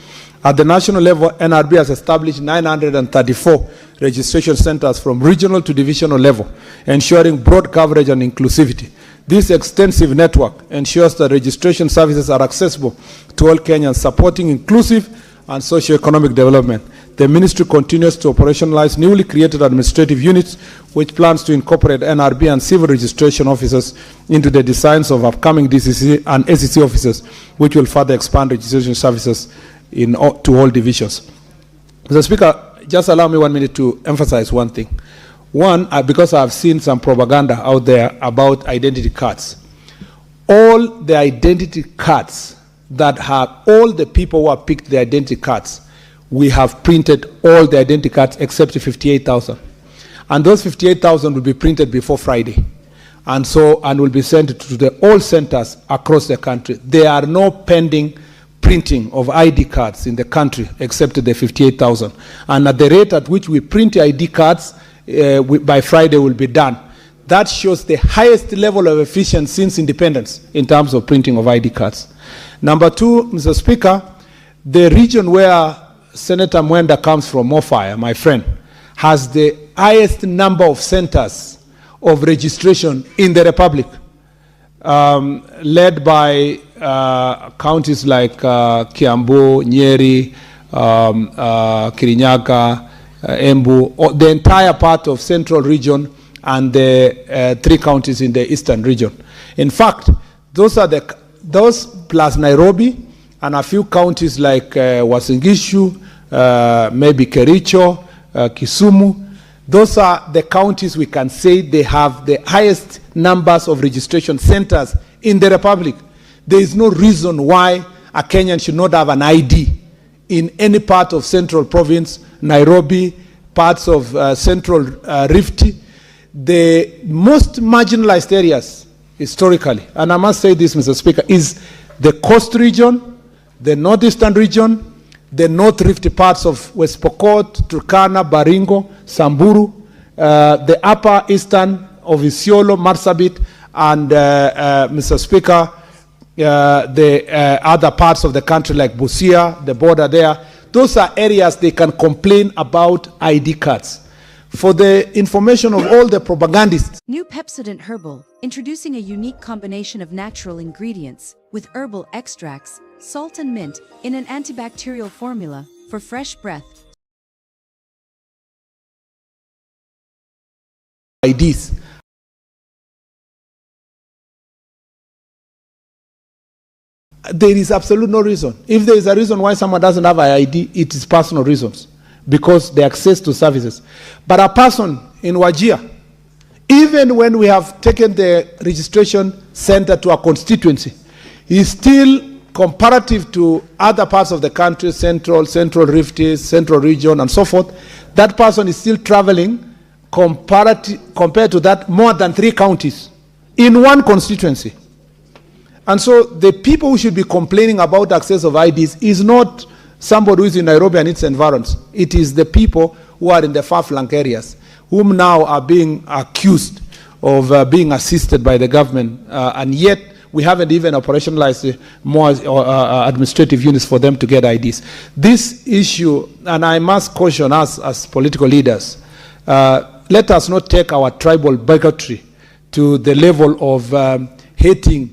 At the national level, NRB has established 934 registration centers from regional to divisional level, ensuring broad coverage and inclusivity. This extensive network ensures that registration services are accessible to all Kenyans, supporting inclusive and socio-economic development. The ministry continues to operationalize newly created administrative units, which plans to incorporate NRB and civil registration officers into the designs of upcoming DCC and ACC offices, which will further expand registration services to all divisions. Mr. Speaker, just allow me 1 minute to emphasize one thing. One, because I've seen some propaganda out there about identity cards. All the identity cards that have, all the people who have picked the identity cards, we have printed all the identity cards except 58,000. And those 58,000 will be printed before Friday. And will be sent to the all centers across the country. There are no pending printing of ID cards in the country except the 58,000. And at the rate at which we print ID cards, by Friday will be done. That shows the highest level of efficiency since independence in terms of printing of ID cards. Number two, Mr. Speaker, the region where Senator Mwenda comes from, Mofaya, my friend, has the highest number of centers of registration in the Republic, led by counties like Kiambu, Nyeri, Kirinyaga, Embu, the entire part of Central Region and the 3 counties in the Eastern Region. In fact, those are those plus Nairobi and a few counties like Uasin Gishu, maybe Kericho, Kisumu. Those are the counties we can say they have the highest numbers of registration centers in the Republic. There is no reason why a Kenyan should not have an ID in any part of Central Province, Nairobi, parts of Central Rift, the most marginalized areas historically, and I must say this, Mr. Speaker, is the coast region, the northeastern region, the North Rift parts of West Pokot, Turkana, Baringo, Samburu, the upper eastern of Isiolo, Marsabit, and Mr. Speaker, the other parts of the country like Busia, the border there. Those are areas they can complain about ID cards. For the information of all the propagandists. New Pepsodent Herbal, introducing a unique combination of natural ingredients with herbal extracts, salt and mint in an antibacterial formula for fresh breath. IDs. There is absolutely no reason. If there is a reason why someone doesn't have an ID, it is personal reasons, because they access to services. But a person in Wajir, even when we have taken the registration center to a constituency, is still comparative to other parts of the country, Central Rift, Central Region, and so forth, that person is still traveling compared to that more than 3 counties in one constituency. And so the people who should be complaining about access of IDs is not somebody who is in Nairobi and its environs. It is the people who are in the far-flung areas, whom now are being accused of being assisted by the government, and yet we haven't even operationalized more administrative units for them to get IDs. This issue, and I must caution us as political leaders, let us not take our tribal bigotry to the level of hating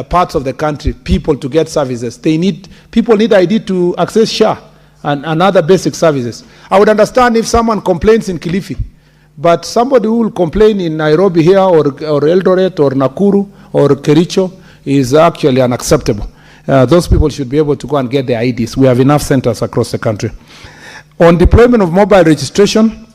parts of the country, people to get services. People need ID to access SHA and other basic services. I would understand if someone complains in Kilifi, but somebody who will complain in Nairobi here or Eldoret or Nakuru or Kericho is actually unacceptable. Those people should be able to go and get their IDs. We have enough centers across the country. On deployment of mobile registration,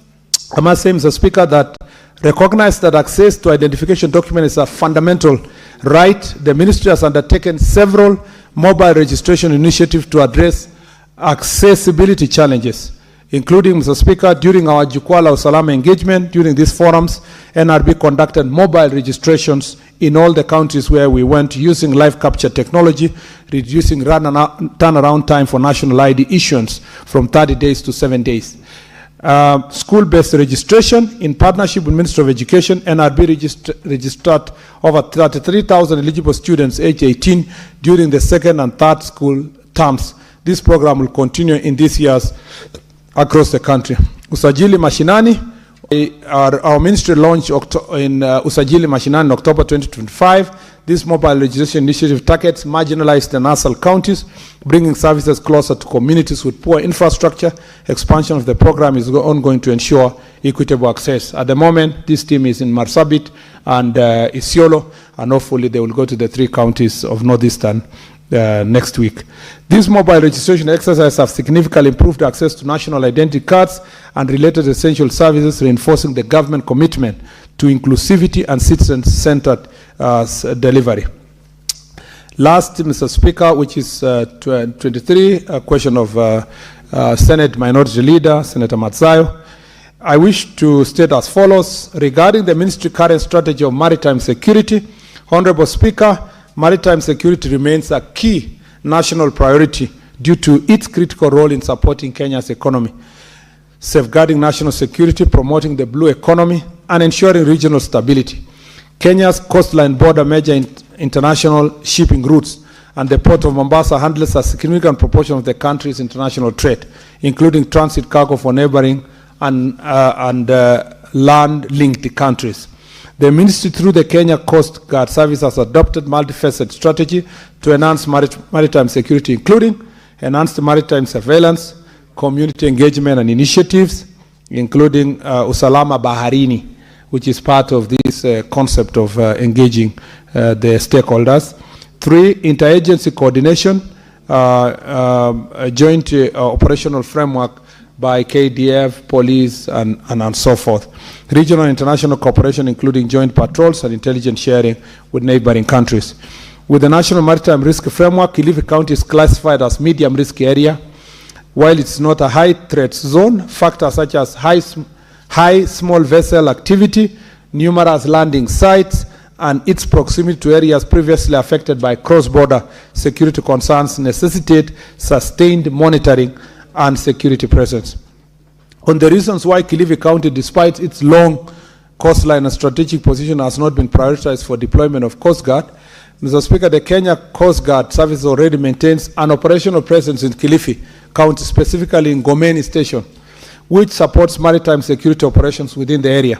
I must say, Mr. Speaker, that recognize that access to identification document is a fundamental right. The ministry has undertaken several mobile registration initiatives to address accessibility challenges, including, Mr. Speaker, during our Jukwaa la Usalama engagement, during these forums, NRB conducted mobile registrations in all the counties where we went using live capture technology, reducing turnaround time for national ID issuance from 30 days to 7 days. School-based registration in partnership with Ministry of Education, NRB registered over 33,000 eligible students aged 18 during the second and third school terms. This program will continue in these years across the country. Usajili Mashinani, our ministry launched in Usajili Mashinani in October 2025. This mobile registration initiative targets marginalized and nasal counties, bringing services closer to communities with poor infrastructure. Expansion of the program is ongoing to ensure equitable access. At the moment, this team is in Marsabit and Isiolo, and hopefully they will go to the three counties of Northeastern next week. These mobile registration exercises have significantly improved access to national identity cards and related essential services, reinforcing the government commitment to inclusivity and citizen-centered delivery. Last, Mr. Speaker, which is 23, a question of Senate Minority Leader, Senator Madzayo. I wish to state as follows. Regarding the ministry current strategy of maritime security, Honorable Speaker, maritime security remains a key national priority due to its critical role in supporting Kenya's economy, safeguarding national security, promoting the blue economy, and ensuring regional stability. Kenya's coastline border major international shipping routes and the port of Mombasa handles a significant proportion of the country's international trade, including transit cargo for neighboring and land-linked countries. The ministry, through the Kenya Coast Guard Service, has adopted multifaceted strategy to enhance maritime security, including enhanced maritime surveillance, community engagement and initiatives, including Usalama Baharini, which is part of this concept of engaging the stakeholders. 3, interagency coordination, a joint operational framework by KDF, police, and so forth. Regional and international cooperation, including joint patrols and intelligence sharing with neighboring countries. With the National Maritime Risk Framework, Kilifi County is classified as medium risk area. While it's not a high threat zone, factors such as high small vessel activity, numerous landing sites, and its proximity to areas previously affected by cross-border security concerns necessitate sustained monitoring and security presence. On the reasons why Kilifi County, despite its long coastline and strategic position, has not been prioritized for deployment of Coast Guard, Mr. Speaker, the Kenya Coast Guard Service already maintains an operational presence in Kilifi County, specifically in Ngomeni Station, which supports maritime security operations within the area.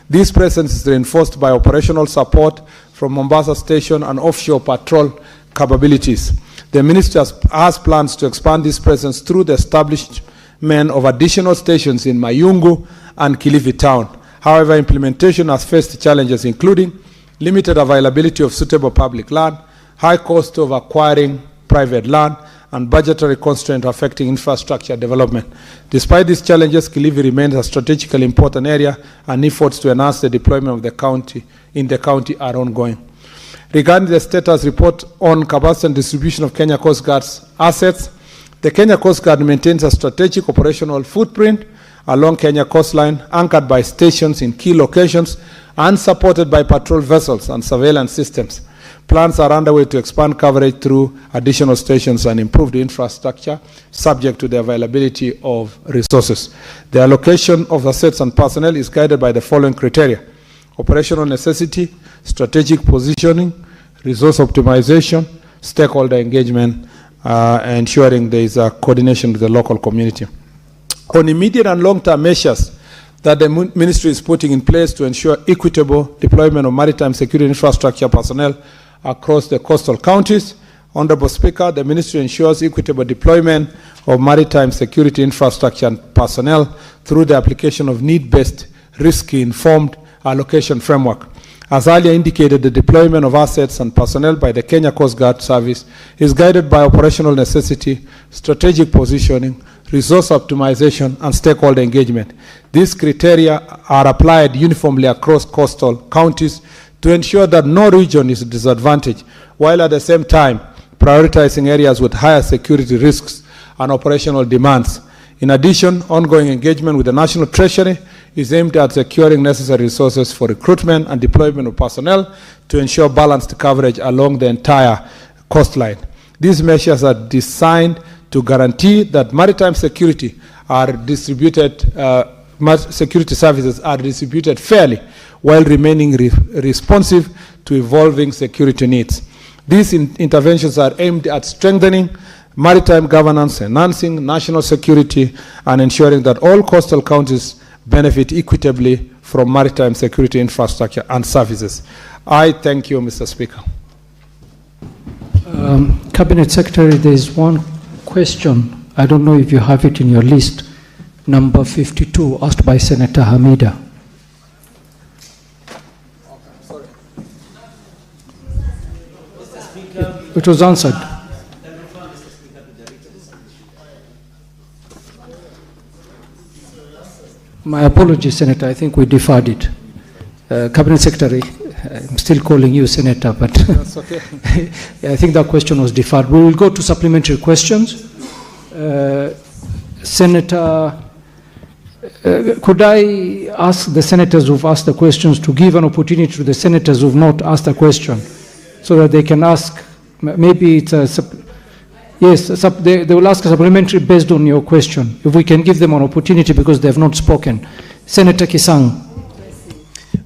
This presence is reinforced by operational support from Mombasa Station and offshore patrol capabilities. The ministry has plans to expand this presence through the establishment of additional stations in Mayungu and Kilifi Town. However, implementation has faced challenges including limited availability of suitable public land, high cost of acquiring private land, and budgetary constraints affecting infrastructure development. Despite these challenges, Kilifi remains a strategically important area, and efforts to enhance the deployment of the county in the county are ongoing. Regarding the status report on capacity and distribution of Kenya Coast Guard's assets, the Kenya Coast Guard maintains a strategic operational footprint along Kenya coastline, anchored by stations in key locations and supported by patrol vessels and surveillance systems. Plans are underway to expand coverage through additional stations and improved infrastructure, subject to the availability of resources. The allocation of assets and personnel is guided by the following criteria: operational necessity, strategic positioning, resource optimization, stakeholder engagement, ensuring there is a coordination with the local community. On immediate and long-term measures that the ministry is putting in place to ensure equitable deployment of maritime security infrastructure personnel across the coastal counties, Honorable Speaker, the ministry ensures equitable deployment of maritime security infrastructure and personnel through the application of need-based, risk-informed allocation framework. As earlier indicated, the deployment of assets and personnel by the Kenya Coast Guard Service is guided by operational necessity, strategic positioning, resource optimization, and stakeholder engagement. These criteria are applied uniformly across coastal counties to ensure that no region is disadvantaged, while at the same time prioritizing areas with higher security risks and operational demands. In addition, ongoing engagement with the National Treasury is aimed at securing necessary resources for recruitment and deployment of personnel to ensure balanced coverage along the entire coastline. These measures are designed to guarantee that maritime security are distributed, security services are distributed fairly while remaining responsive to evolving security needs. These interventions are aimed at strengthening maritime governance, enhancing national security, and ensuring that all coastal counties benefit equitably from maritime security infrastructure and services. I thank you, Mr. Speaker. Cabinet Secretary, there is one question. I don't know if you have it in your list. Number 52, asked by Senator Hamida. It was answered. My apologies, Senator. I think we deferred it. Cabinet Secretary, I'm still calling you Senator, but That's okay. I think that question was deferred. We will go to supplementary questions. Senator, could I ask the senators who've asked the questions to give an opportunity to the senators who've not asked a question so that they can ask, maybe it's a, yes, they will ask a supplementary based on your question. If we can give them an opportunity because they have not spoken. Senator Kisang.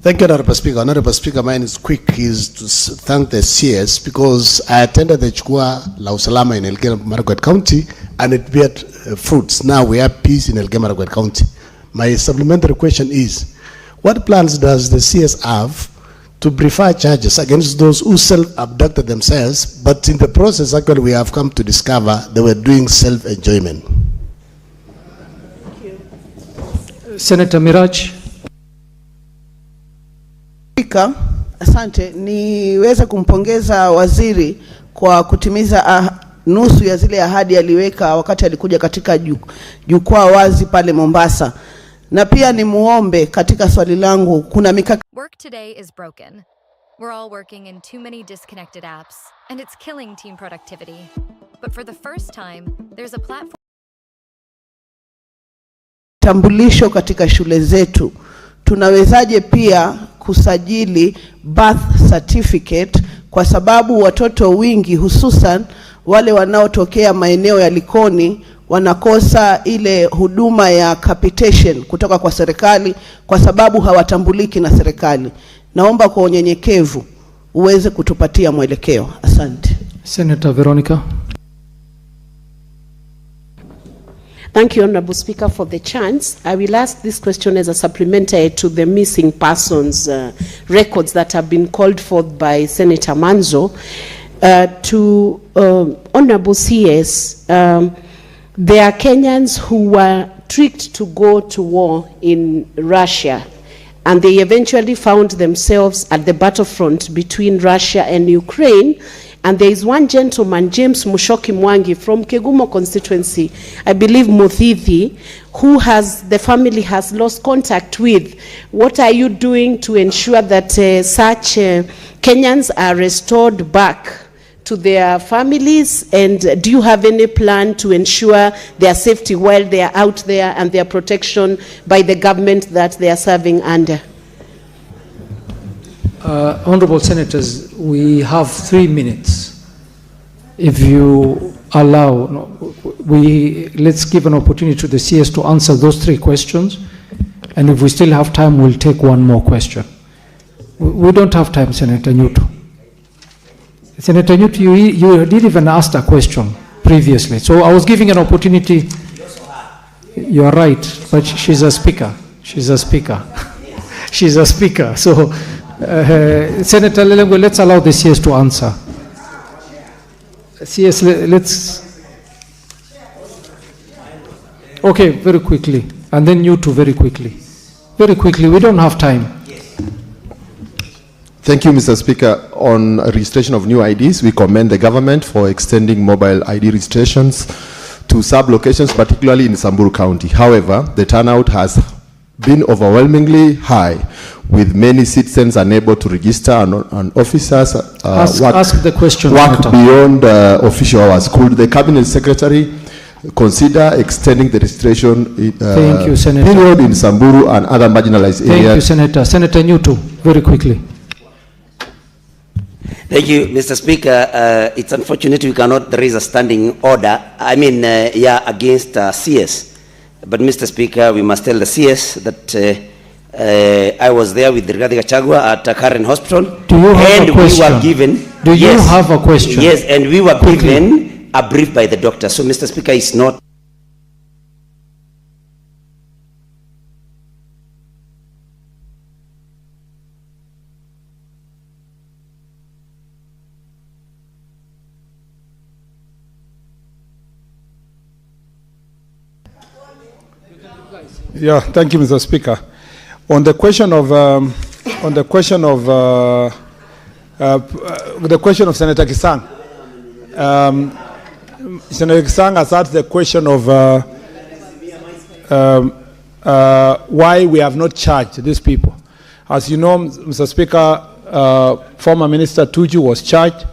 Thank you, Honorable Speaker. Honorable Speaker, mine is quick, is to thank the CS because I attended the Jukwaa la Usalama in Elgeyo Marakwet County and it bear fruits. Now we have peace in Elgeyo Marakwet County. My supplementary question is, what plans does the CS have to prefer charges against those who self-abducted themselves, but in the process, actually, we have come to discover they were doing self-enjoyment? Thank you. Senator Miraj. Spika, asante. Niweze kumpongeza waziri kwa kutimiza nusu ya zile ahadi aliweka wakati alikuja katika jukwaa wazi pale Mombasa. Na pia ni muombe katika swali langu, kuna mikakati. Work today is broken. We're all working in too many disconnected apps, and it's killing team productivity. But for the first time, there's a platform. Tambulisho katika shule zetu. Tunawezaje pia kusajili birth certificate, kwa sababu watoto wingi hususan wale wanaotokea maeneo ya Likoni wanakosa ile huduma ya capitation kutoka kwa serikali kwa sababu hawatambuliki na serikali. Naomba kwa unyenyekevu uweze kutupatia mwelekeo. Asante. Senator Veronica. Thank you, Honorable Speaker, for the chance. I will ask this question as a supplementary to the missing persons records that have been called forth by Senator Manzo. To Honorable CS, there are Kenyans who were tricked to go to war in Russia, and they eventually found themselves at the battlefront between Russia and Ukraine. And there is one gentleman, James Mushoki Mwangi, from Kegumo constituency, I believe Muthithi, who has, the family has lost contact with. What are you doing to ensure that such Kenyans are restored back to their families? And do you have any plan to ensure their safety while they are out there and their protection by the government that they are serving under? Honorable Senators, we have 3 minutes. If you allow, no, let's give an opportunity to the CS to answer those 3 questions. And if we still have time, we'll take one more question. We don't have time, Senator Nyutu. Senator Nyutu, you did even ask a question previously. So I was giving an opportunity. You are right, but she's a speaker. She's a speaker. She's a speaker. So, Senator Lelegwe, let's allow the CS to answer. CS, let's... Okay, very quickly. And then you two, very quickly. Very quickly, we don't have time. Thank you, Mr. Speaker. On registration of new IDs, we commend the government for extending mobile ID registrations to sub-locations, particularly in Samburu County. However, the turnout has been overwhelmingly high, with many citizens unable to register and officers Ask the question, work Senator. Beyond official hours. Could the Cabinet Secretary consider extending the registration Thank you, Senator. Period in Samburu and other marginalized Thank you, areas? Senator. Senator Nyutu, very quickly. Thank you, Mr. Speaker. It's unfortunate we cannot raise a standing order, against CS. But, Mr. Speaker, we must tell the CS that I was there with Rigathi Gachagua at Karen Hospital. Do you have and a question? We were given... Do you Yes. have a question? Yes, and we were Quickly. Given a brief by the doctor. So, Mr. Speaker, it's not... Yeah, thank you, Mr. Speaker. On the question of the question of Senator Kisang, Senator Kisang has asked the question of why we have not charged these people. As you know, Mr. Speaker, former Minister Tuju was charged.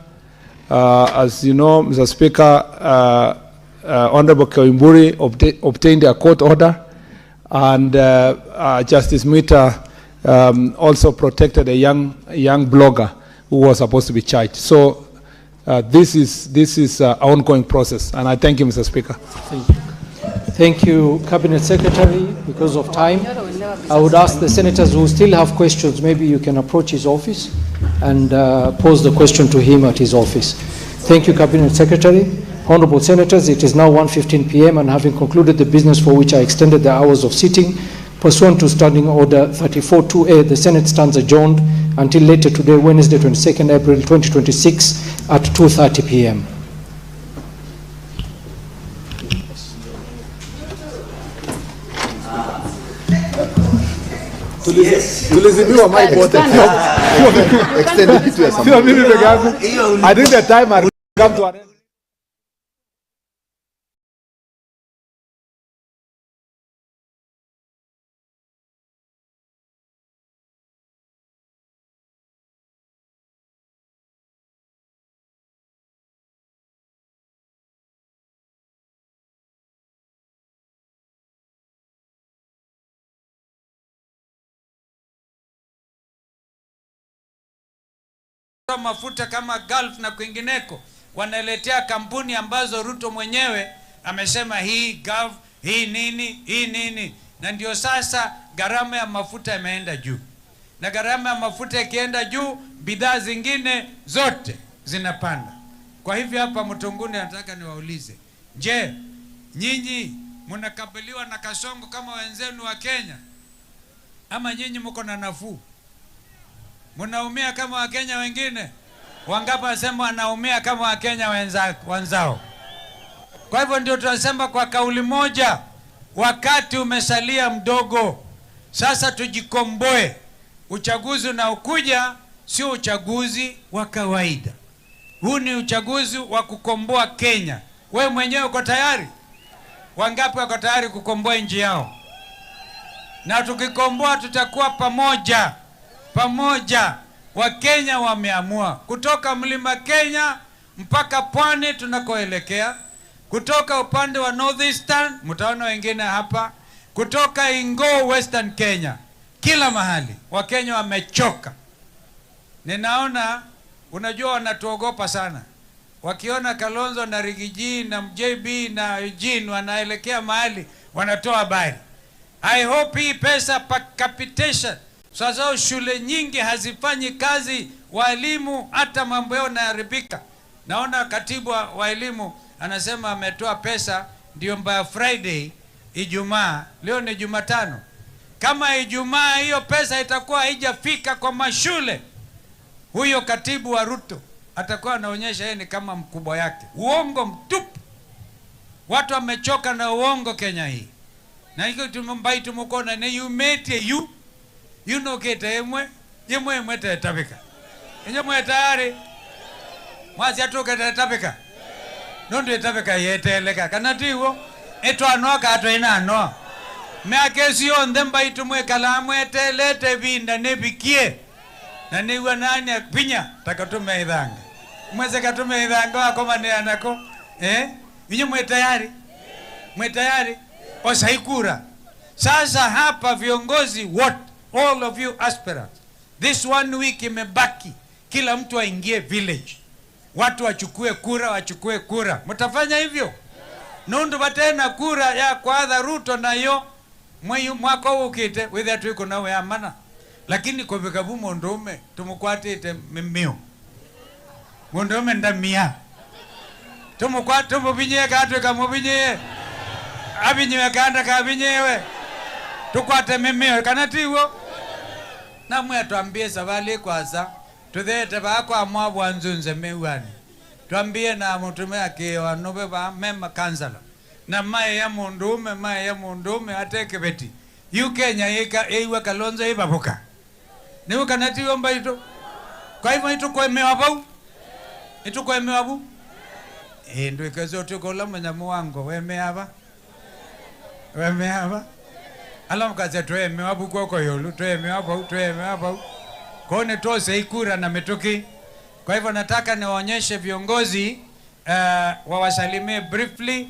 As you know, Mr. Speaker, Honorable Koimburi obtained a court order. And Justice Mwita also protected a young blogger who was supposed to be charged. So this is an ongoing process, and I thank you, Mr. Speaker. Thank you. Thank you, Cabinet Secretary. Because of time, I would ask the senators who still have questions, maybe you can approach his office and pose the question to him at his office. Thank you, Cabinet Secretary. Honorable Senators, it is now 1:15 p.m. and having concluded the business for which I extended the hours of sitting, pursuant to Standing Order 34-2A, the Senate stands adjourned until later today, Wednesday, 22nd April 2026 at 2:30 p.m. Tulizimiwa mic wote. Sio mimi peke yangu. I think the time has come to an end. Mafuta kama Gulf na kwingineko wanaletea kampuni ambazo Ruto mwenyewe amesema hii Gulf, hii nini, hii nini. Na ndio sasa gharama ya mafuta imeenda juu. Na gharama ya mafuta ikienda juu, bidhaa zingine zote zinapanda. Kwa hivyo hapa Mtonguni nataka niwaulize, je, nyinyi mnakabiliwa na kasongo kama wenzenu wa Kenya? Ama nyinyi mko na nafuu? Mnaumia kama Wakenya wengine? Wangapi wasema wanaumia kama Wakenya wenzao? Kwa hivyo ndio tunasema kwa kauli moja, wakati umesalia mdogo. Sasa tujikomboe. Uchaguzi unaokuja sio uchaguzi wa kawaida. Huu ni uchaguzi wa kukomboa Kenya. Wewe mwenyewe uko tayari? Wangapi wako tayari kukomboa nchi yao? Na tukikomboa tutakuwa pamoja. Pamoja. Wakenya wameamua kutoka mlima Kenya mpaka pwani tunakoelekea, kutoka upande wa Northeastern mtaona wengine hapa, kutoka Ingo Western Kenya, kila mahali Wakenya wamechoka. Ninaona, unajua wanatuogopa sana. Wakiona Kalonzo na Rigiji na MJB na Eugene wanaelekea mahali, wanatoa habari. I hope hii pesa per capitation. Sasa shule nyingi hazifanyi kazi, walimu hata mambo yao yanaharibika. Naona katibu wa elimu anasema ametoa pesa ndio mbaya Friday, Ijumaa, leo ni Jumatano. Kama Ijumaa hiyo pesa itakuwa haijafika kwa mashule, huyo katibu wa Ruto atakuwa anaonyesha yeye ni kama mkubwa yake. Uongo mtupu. Watu wamechoka na uongo Kenya hii. Na hiyo tumembai tumukona ni you mate you. You know kete emwe, yemwe emwe tetabika. Inye mwe tayari? Mwasi atuke tapika. Nundu itapika yeteleka. Kana tiwo etwanoa katwe inanoa. Meakesi yonthe mbaitu mwikala mwetelete vinda nivikie. Na niwa nani akipinya takatume ithanga. Mweze katume ithanga wakomania nako. Inye mwe tayari? Mwe tayari? Osaikura. Sasa hapa viongozi wote, all of you aspirants, this one week imebaki, kila mtu aingie village. Watu wachukue kura, wachukue kura. Mtafanya hivyo? Nundu batena kura ya kwa Ruto na yo mweyu mwaka ukite withe tuiko nawe amana. Lakini kwa vikabu mondume tumukwatite mimio. Mondume ndamia. Tumukwate tumubinye katwe kamubinye. Abinyewe kanda kabinyewe. Tukwate mimio kanatiwo. Na mwe tuambie savali kwaza. Tuthete bakwa mwa nzunze mewani. Tuambie na mutume akiwa nobe ba mema kansala. Na mae ya mundume, mae ya mundume ateke beti. Yu Kenya ika eiwa Kalonzo ibabuka. Niwe kanatiwo mbaito. Kwa hivyo itukoemewa bau. Itukoemewa bu. Ndio ikazo tukola mnyamu wangu wemeaba. Wemeaba. Alamu kaza tuemewa bu kwa yolu, tuemewa bau, tuemewa bau. Kone tose ikura na metoki. Kwa hivyo nataka niwaonyeshe viongozi wawasalimie briefly.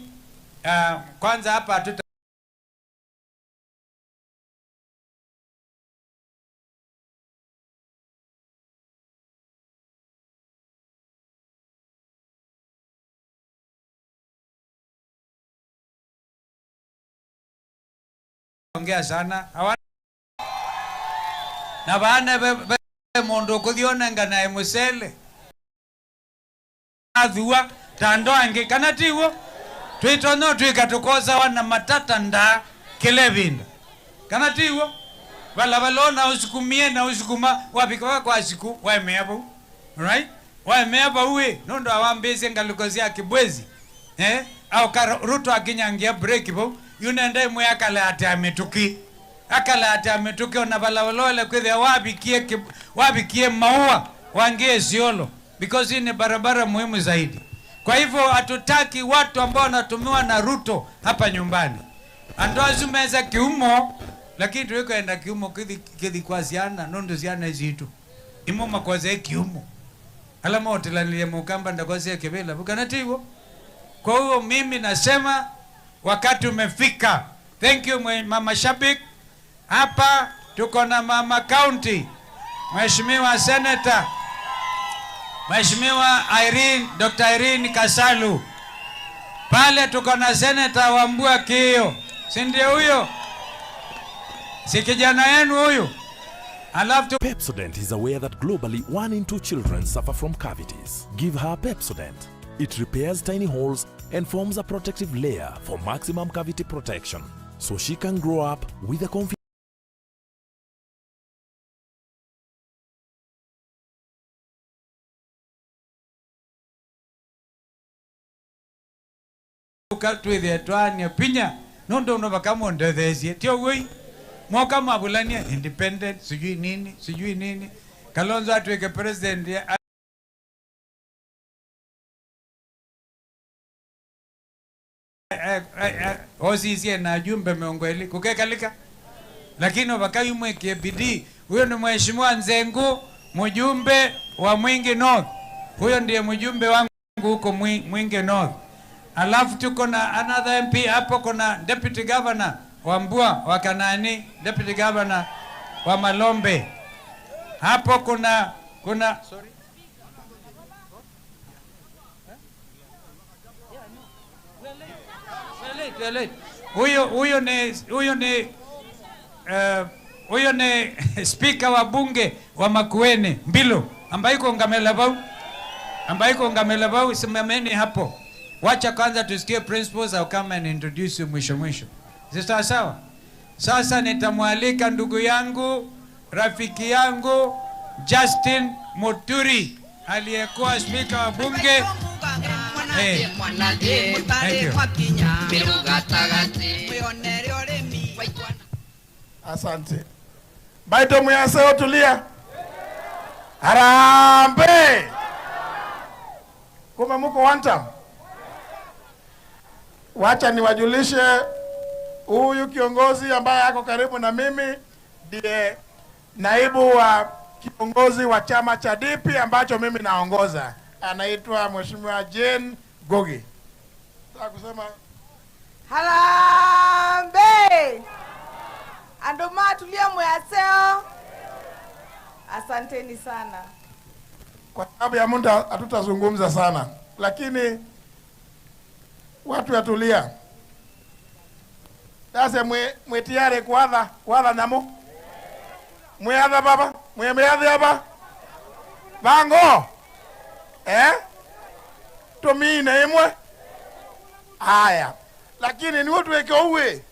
Kwanza hapa hatuta ongea sana. Na baana be mundu kuthionanga naye musele athua tando angi kana tiwo twitono twikatukoza wana matata nda kelevinda kana tiwo wala balona usukumie na usukuma wapika kwa siku waemeapo right waemeapo uwe nondo awambeze ngalukozia kibwezi au Ruto akinyangia break bo yunende mwakala ati ametuki akala ati ametuki ona balawalole kwethe wabikie maua wangie Isiolo because hii ni barabara muhimu zaidi. Kwa hivyo hatutaki watu ambao wanatumiwa na Ruto hapa nyumbani. Andoazumeza kiumo lakini tuweko kiumo kithi kwa ziana nondo ziana hizi imo makwaze kiumo. Alama otelaniye mukamba ndakwazia kebela bukanatiwo. Kwa hiyo mimi nasema wakati umefika. Thank you Mama Shabik. Hapa tuko na Mama County, Mheshimiwa Senator, Mheshimiwa Irene, Dr. Irene Kasalu. Pale tuko na Senator Wambua Kio. Si ndio huyo? Si kijana yenu huyu? I love to. Pepsodent is aware that globally 1 in 2 children suffer from cavities. Give her Pepsodent. It repairs tiny holes and forms a protective layer for maximum cavity protection, so she can grow up with a confidence. Twithie pinya nondo no bakamondethesie tio wei mwaka mabulania independent sijui nini sijui nini. Kalonzo atweke president OCC na jumbe meongweli kukekalika lakini wakayumweke bidii. Huyo ni Mheshimiwa Nzengu, mjumbe wa Mwingi North. Huyo ndiye mjumbe wangu huko Mwingi North. Alafu tuko na another MP hapo, kuna Deputy Governor wa Mbua wa Kanani, Deputy Governor wa Malombe. Hapo kuna sorry. Huyo ni speaker wa bunge wa Makueni Mbilo, ambaye yuko Ngamela Bau, simameni hapo. Wacha kwanza tusikie principles, I'll come and introduce you mwisho mwisho. Sawa sawa. Sasa nitamwalika ndugu yangu, rafiki yangu Justin Muturi, aliyekuwa speaker wa bunge. Hey. Thank you. Asante. Baito muyaseo tulia. Harambee! Kumbe muko one term. Wacha niwajulishe huyu kiongozi ambaye ako karibu na mimi ndiye naibu wa kiongozi wa chama cha DP ambacho mimi naongoza. Anaitwa Mheshimiwa Jane Ngugi. Nataka kusema Harambee! Andoma tulia mwaseo. Asanteni sana. Kwa sababu ya muda hatutazungumza sana, lakini watu watulia. Sasa mwetiare kuadha namo. Mweadha baba, mweadha hapa. Bango. Tumine imwe. Haya. Lakini ni watu weke uwe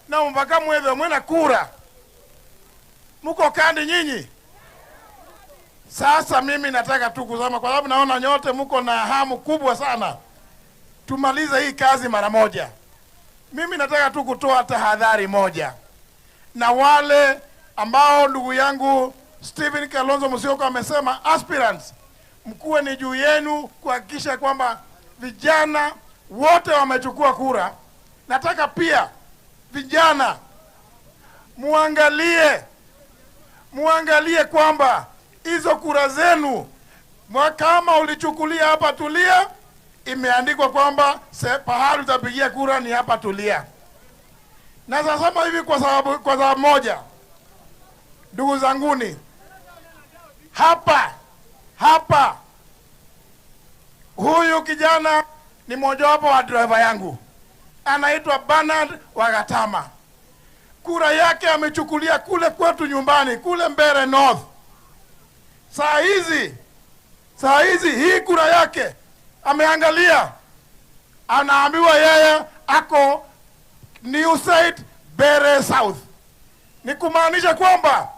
na mpaka mwedhe mwena kura. Muko kandi nyinyi. Sasa mimi nataka tu kusema kwa sababu naona nyote muko na hamu kubwa sana. Tumalize hii kazi mara moja. Mimi nataka tu kutoa tahadhari moja. Na wale ambao ndugu yangu Stephen Kalonzo Musyoka amesema aspirants, mkuwe ni juu yenu kuhakikisha kwamba vijana wote wamechukua kura. Nataka pia vijana muangalie kwamba hizo kura zenu, kama ulichukulia hapa Tulia, imeandikwa kwamba pahali utapigia kura ni hapa Tulia. Na sasa hivi kwa sababu moja, ndugu zanguni, hapa huyu kijana ni mmoja wapo wa driver yangu, anaitwa Bernard Wagatama. Kura yake amechukulia kule kwetu nyumbani, kule Mbere North. Saa hizi hii kura yake ameangalia, anaambiwa yeye ako New Site Mbere South. Ni kumaanisha kwamba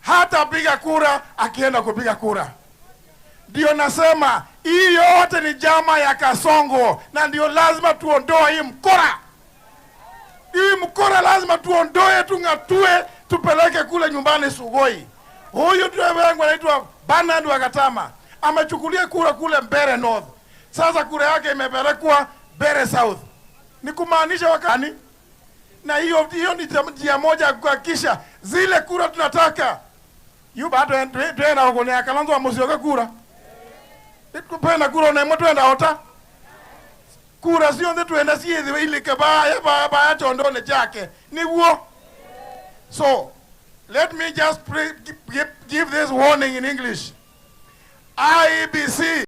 hata piga kura akienda kupiga kura. Ndio nasema hii yote ni jama ya Kasongo, na ndio lazima tuondoe hii mkora. Hii mkora lazima tuondoe, tungatue, tupeleke kule nyumbani Sugoi. Huyu driver wangu anaitwa Bernard Wagatama, amechukulia kura kule Mbere North. Sasa kura yake imepelekwa Mbere South. Ni kumaanisha wakani, na hiyo ni njia moja kuhakikisha zile kura tunataka. Yu bado tuenda huko ni Kalonzo Musyoka kura. Tupenda kura na mtu enda ota. Kura sio ndio tuenda si ile kabaya baba tondone chake. Ni huo. So let me just give this warning in English. IEBC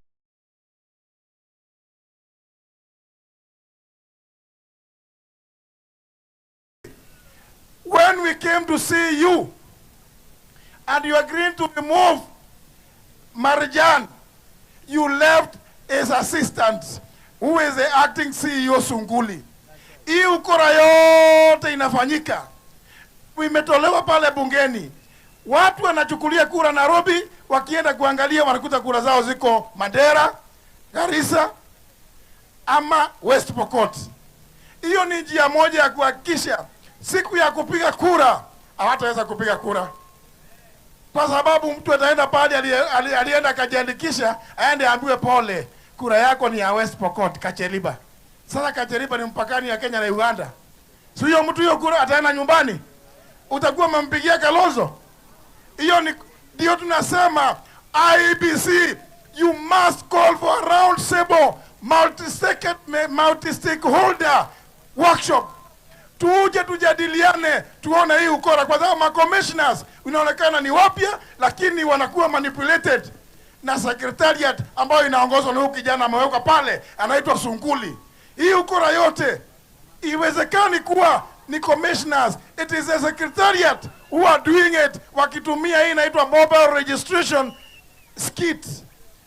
when we came to see you and you agreed to remove Marjan, you left his assistant, who is the acting CEO Sunguli. Hii ukora yote inafanyika. Imetolewa pale bungeni. Watu wanachukulia kura Nairobi, wakienda kuangalia wanakuta kura zao ziko Mandera, Garissa ama West Pokot. Hiyo ni njia moja ya kuhakikisha siku ya kupiga kura hawataweza kupiga kura. Kwa sababu mtu ataenda pale alienda kajiandikisha, aende aambiwe pole, kura yako ni ya West Pokot, Kacheliba. Sasa Kacheliba ni mpakani ya Kenya na Uganda. Si hiyo mtu hiyo kura ataenda nyumbani, utakuwa umempigia Kalonzo. Hiyo ni ndio tunasema IEBC, you must call for a round table multi-stakeholder workshop. Tuje tujadiliane, tuone hii ukora, kwa sababu ma commissioners inaonekana ni wapya lakini wanakuwa manipulated na secretariat ambayo inaongozwa na huyu kijana amewekwa pale anaitwa Sunguli. Hii ukora yote iwezekani kuwa ni commissioners, it is a secretariat who are doing it, wakitumia hii inaitwa mobile registration skit.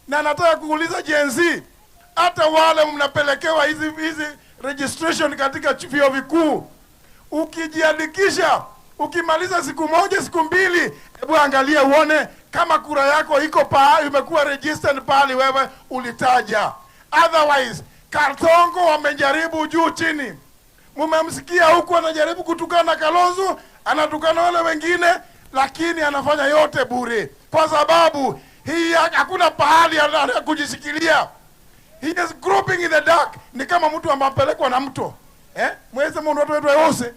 Na nataka kuuliza Gen Z, hata wale mnapelekewa hizi registration katika vyuo vikuu, ukijiandikisha, ukimaliza siku moja siku mbili, hebu angalia uone kama kura yako iko pahali, imekuwa registered pahali wewe ulitaja. Otherwise, Kasongo wamejaribu juu chini. Mumemsikia huku anajaribu kutukana Kalonzo, anatukana wale wengine, lakini anafanya yote bure. Kwa sababu Hii hakuna pahali kujishikilia. He is groping in the dark. Ni kama mtu ambaye amepelekwa na mto. Mweze mundu watu wetu wose.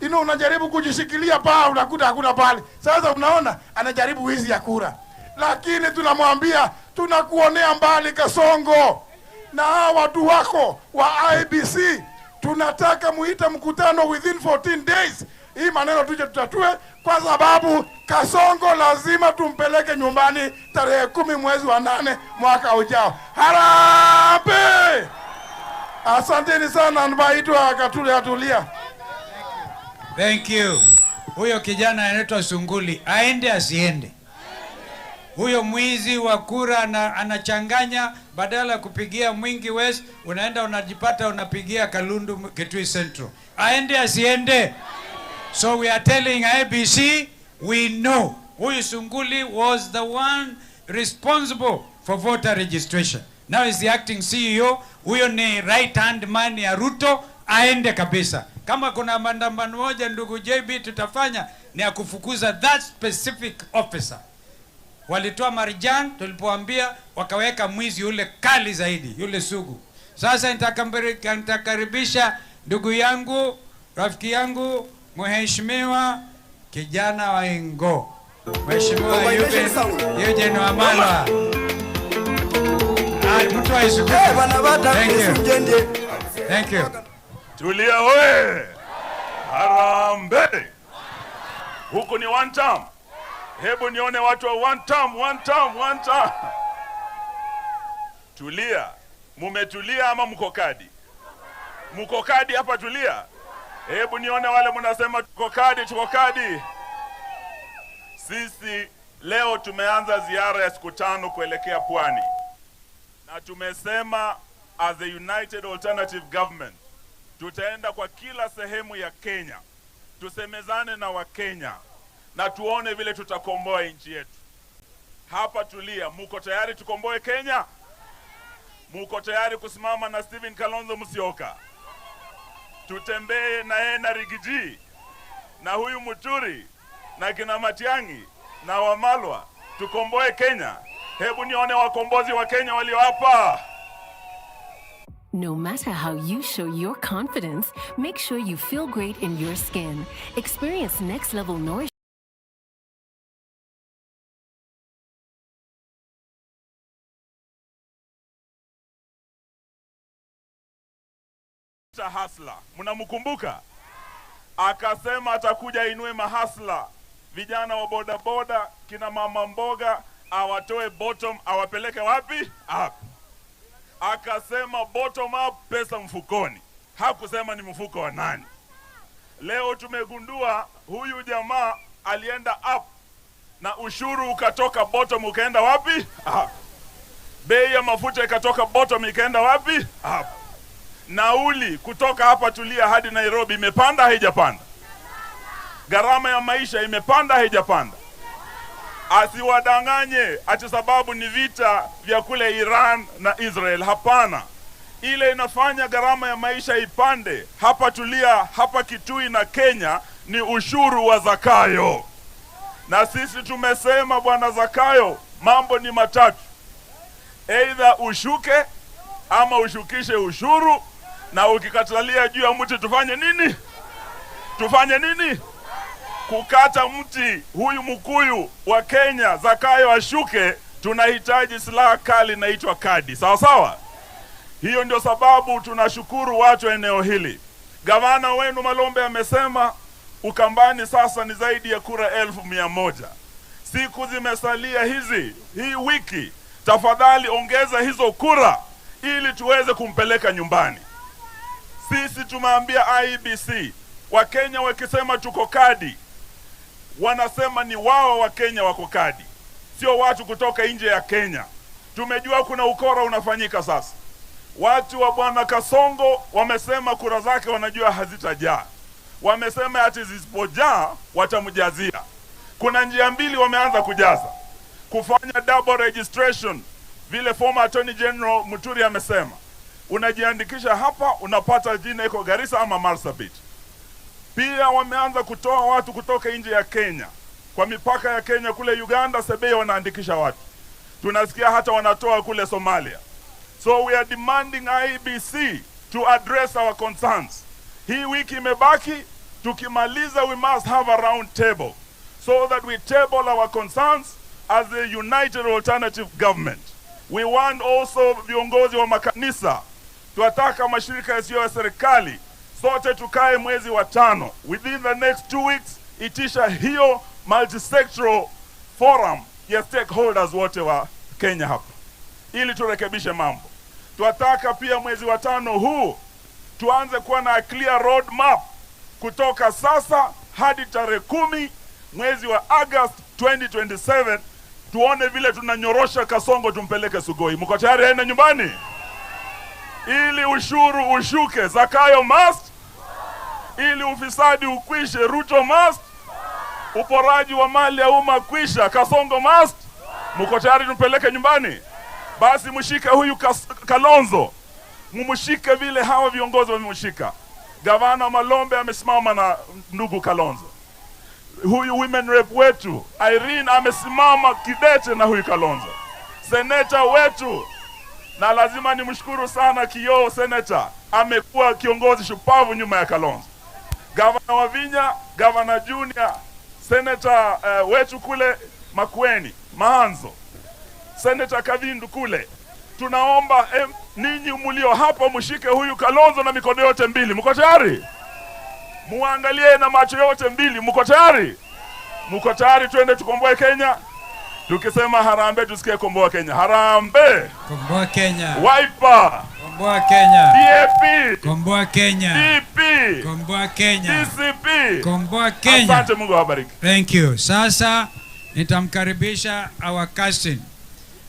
Ino unajaribu kujishikilia paa, unakuta hakuna pahali. Sasa unaona anajaribu wizi ya kura. Lakini tunamwambia tunakuonea mbali Kasongo. Na hawa watu wako wa IEBC tunataka muite mkutano within 14 days. Hii maneno tuje tutatue, kwa sababu Kasongo lazima tumpeleke nyumbani tarehe 10 mwezi wa 8 mwaka ujao. Harambee! Asanteni sana, naitwa Katule Atulia. Thank you. Huyo kijana anaitwa Sunguli, aende asiende? Huyo mwizi wa kura anachanganya, badala ya kupigia Mwingi West unaenda unajipata unapigia Kalundu Kitui Central. Aende asiende? So we are telling IEBC, we know huyu Sunguli was the one responsible for voter registration. Now is the acting CEO. Huyo ni right hand man ya Ruto, aende kabisa. Kama kuna maandamano moja ndugu JB tutafanya ni ya kufukuza that specific officer. Walitoa Marjan, tulipoambia wakaweka mwizi yule kali zaidi, yule sugu. Sasa nitakaribisha ndugu yangu, rafiki yangu, mheshimiwa kijana wa Ingo, Mheshimiwa Eugene Wamalwa. Mtu wa Isukuku. Thank you. Thank you. Tulia we. Harambee. Huku ni one term. Hebu nione watu wa one term, one term, one term. Tulia. Mumetulia ama mko kadi? Mko kadi hapa Tulia? Hebu nione wale mnasema tuko kadi, tuko kadi. Sisi leo tumeanza ziara ya siku 5 kuelekea Pwani. Na tumesema as a United Alternative Government tutaenda kwa kila sehemu ya Kenya. Tusemezane na Wakenya na tuone vile tutakomboa nchi yetu. Hapa Tulia, muko tayari tukomboe Kenya? Muko tayari kusimama na Stephen Kalonzo Musyoka? Tutembee na yeye na Rigiji na huyu Muturi na kina Matiang'i na Wamalwa, tukomboe Kenya. Hebu nione wakombozi wa Kenya walio hapa. No matter how you show your confidence, make sure you feel great in your skin. Experience next level nourishment. Hasla, mnamkumbuka? Akasema atakuja inue mahasla, vijana wa boda boda, kina mama mboga, awatoe bottom, awapeleke wapi? Up. Akasema bottom up, pesa mfukoni. Hakusema ni mfuko wa nani. Leo tumegundua huyu jamaa alienda up na ushuru ukatoka bottom ukaenda wapi? Up. Bei ya mafuta ikatoka bottom ikaenda wapi? Up. Nauli kutoka hapa Tulia hadi Nairobi imepanda haijapanda? Gharama ya maisha imepanda haijapanda? Asiwadanganye ati sababu ni vita vya kule Iran na Israel. Hapana. Ile inafanya gharama ya maisha ipande hapa Tulia, hapa Kitui na Kenya ni ushuru wa Zakayo. Na sisi tumesema bwana Zakayo, mambo ni matatu. Either ushuke ama ushukishe ushuru, na ukikatalia juu ya mti tufanye nini? Tufanye nini? Kukata mti huyu mkuyu wa Kenya, Zakayo ashuke, tunahitaji silaha kali inaitwa kadi. Sawa sawa? Hiyo ndio sababu tunashukuru watu eneo hili. Gavana wenu Malombe amesema Ukambani sasa ni zaidi ya kura 100,000. Siku zimesalia hizi, hii wiki, tafadhali ongeza hizo kura ili tuweze kumpeleka nyumbani. Sisi tumeambia IEBC, Wakenya wakisema tuko kadi, wanasema ni wao Wakenya wako kadi, sio watu kutoka nje ya Kenya. Tumejua kuna ukora unafanyika sasa. Watu wa bwana Kasongo wamesema kura zake wanajua hazitajaa. Wamesema ati zisipojaa watamjazia. Kuna njia mbili wameanza kujaza. Kufanya double registration, vile former Attorney General Muturi amesema. Unajiandikisha hapa, unapata jina iko Garissa ama Marsabit. Pia wameanza kutoa watu kutoka nje ya Kenya. Kwa mipaka ya Kenya kule Uganda, Sebei wanaandikisha watu. Tunasikia hata wanatoa kule Somalia. So we are demanding IEBC to address our concerns. Hii wiki imebaki, tukimaliza we must have a round table so that we table our concerns as a united alternative government. We want also viongozi wa makanisa, tuataka mashirika yasiyo ya serikali, sote tukae mwezi wa 5. Within the next 2 weeks, itisha hiyo multisectoral forum ya stakeholders wote wa Kenya hapa, ili turekebishe mambo. Tuataka pia mwezi wa 5 huu tuanze kuwa na clear road map kutoka sasa hadi tarehe 10 mwezi wa August 2027, tuone vile tunanyorosha Kasongo tumpeleke Sugoi. Mko tayari aende nyumbani? Ili ushuru ushuke, Zakayo must. Ili ufisadi ukwishe, Ruto must. Uporaji wa mali ya umma kwisha, Kasongo must. Mko tayari tumpeleke nyumbani? Basi mshike huyu Kalonzo, mumshike vile hawa viongozi wamemshika. Gavana Malombe amesimama na ndugu Kalonzo. Huyu women rep wetu Irene amesimama kidete na huyu Kalonzo. Seneta wetu, na lazima nimshukuru sana Kioo seneta, amekuwa kiongozi shupavu nyuma ya Kalonzo. Gavana Wavinya, Gavana Junior, seneta wetu kule Makueni, Maanzo, Seneta Kavindu kule. Tunaomba ninyi mlio hapa mshike huyu Kalonzo na mikono yote mbili. Mko tayari? Muangalie na macho yote mbili. Mko tayari? Mko tayari twende tukomboe Kenya? Tukisema harambee tusikie komboa Kenya. Harambee! Komboa Kenya. Wiper! Komboa Kenya. DAP! Komboa Kenya. DP! Komboa Kenya. DCP! Komboa Kenya. Asante, Mungu awabariki. Thank you. Sasa nitamkaribisha our cousin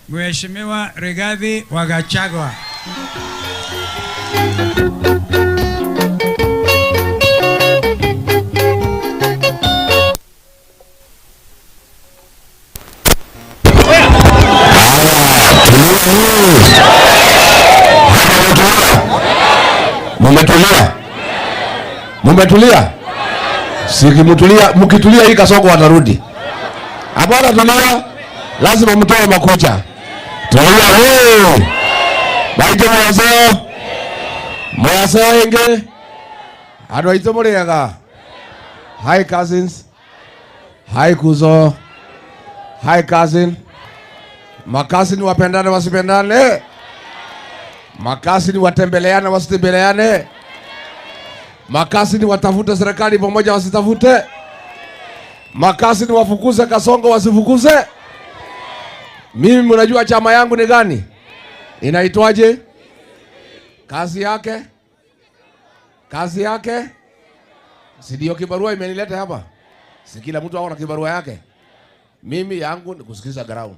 Mheshimiwa Rigathi wa Gachagua. Mumetulia? Mumetulia? Sikimutulia, mkitulia hii Kasongo watarudi. Hapana, tulia. Lazima mtoe makucha. Tulia wewe. Baito mwaseo. Mwaseo inge. Andu aitũ mũrĩega. Hi cousins. Hi kuzo. Hi cousin. Makasini wapendane wasipendane? Makasini watembeleane wasitembeleane? Makasini watafute serikali pamoja wasitafute? Makasini wafukuze Kasongo wasifukuze? Mimi mnajua chama yangu ni gani? Inaitwaje? Kazi yake? Kazi yake? Si ndio kibarua imenileta hapa? Si kila mtu ako na kibarua yake? Mimi yangu ni kusikiza ground.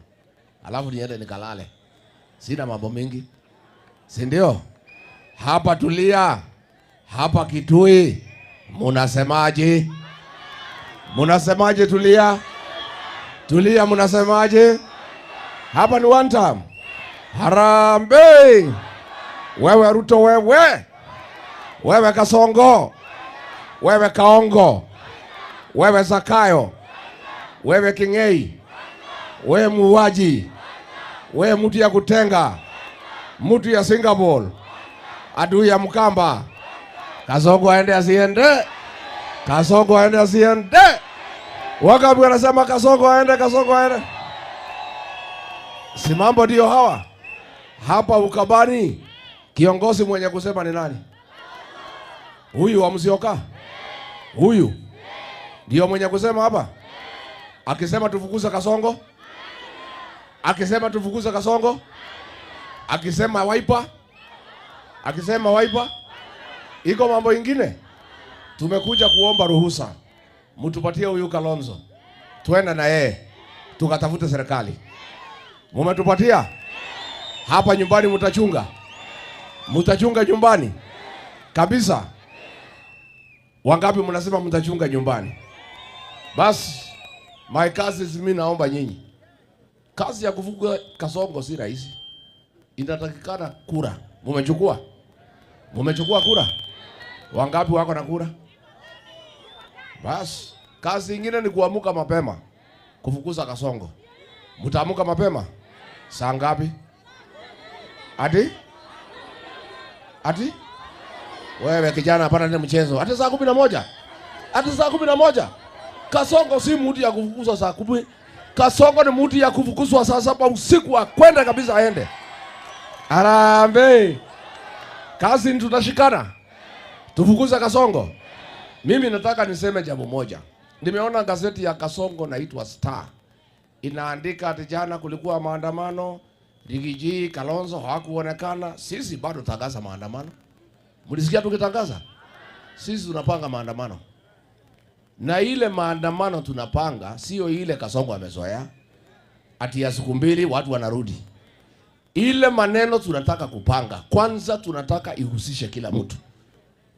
Alafu niende nikalale. Sina mambo mengi. Si ndio? Hapa tulia. Hapa Kitui. Munasemaje? Munasemaje tulia? Tulia munasemaje? Hapa ni one time. Harambee! Wewe Ruto wewe. Wewe Kasongo. Wewe Kaongo. Wewe Zakayo. Wewe Kingei. Wewe muuaji. Wewe mtu ya kutenga. Mtu ya Singapore. Adui ya Mkamba. Kasongo aende asiende? Kasongo aende asiende? Wakapi wanasema Kasongo aende, Kasongo aende? Si mambo ndio hawa? Hapa Ukabani kiongozi mwenye kusema ni nani? Huyu wa Musyoka? Huyu ndio mwenye kusema hapa? Akisema tufukuze Kasongo? Akisema tufukuze Kasongo? Akisema Wiper? Akisema Wiper? Iko mambo ingine? Tumekuja kuomba ruhusa. Mtupatie huyu Kalonzo. Tuenda na yeye. Tukatafute serikali. Mumetupatia? Hapa nyumbani mtachunga. Mtachunga nyumbani? Kabisa. Wangapi mnasema mtachunga nyumbani? Basi my cousins, mimi naomba nyinyi. Kazi ya kufuga Kasongo si rahisi. Inatakikana kura. Mumechukua? Mumechukua kura? Wangapi wako na kura? Basi kazi ingine ni kuamuka mapema. Kufukuza Kasongo. Mtaamuka mapema? Saa ngapi? Ati? Ati? Wewe kijana, hapana ni mchezo. Hata saa 11. Hata saa 11. Kasongo si mtu ya kufukuzwa saa 10. Kasongo ni mtu ya kufukuzwa saa 7 usiku, akwenda kabisa aende. Harambee. Kazi ni tutashikana. Tufukuze Kasongo. Mimi nataka niseme jambo moja. Nimeona gazeti ya Kasongo naitwa Star. Inaandika ati jana kulikuwa maandamano, Riggy G, Kalonzo hawakuonekana. Sisi bado tangaza maandamano. Mlisikia tukitangaza? Sisi tunapanga maandamano. Na ile maandamano tunapanga sio ile Kasongo amezoea. Ati ya siku mbili watu wanarudi. Ile maneno tunataka kupanga. Kwanza tunataka ihusishe kila mtu.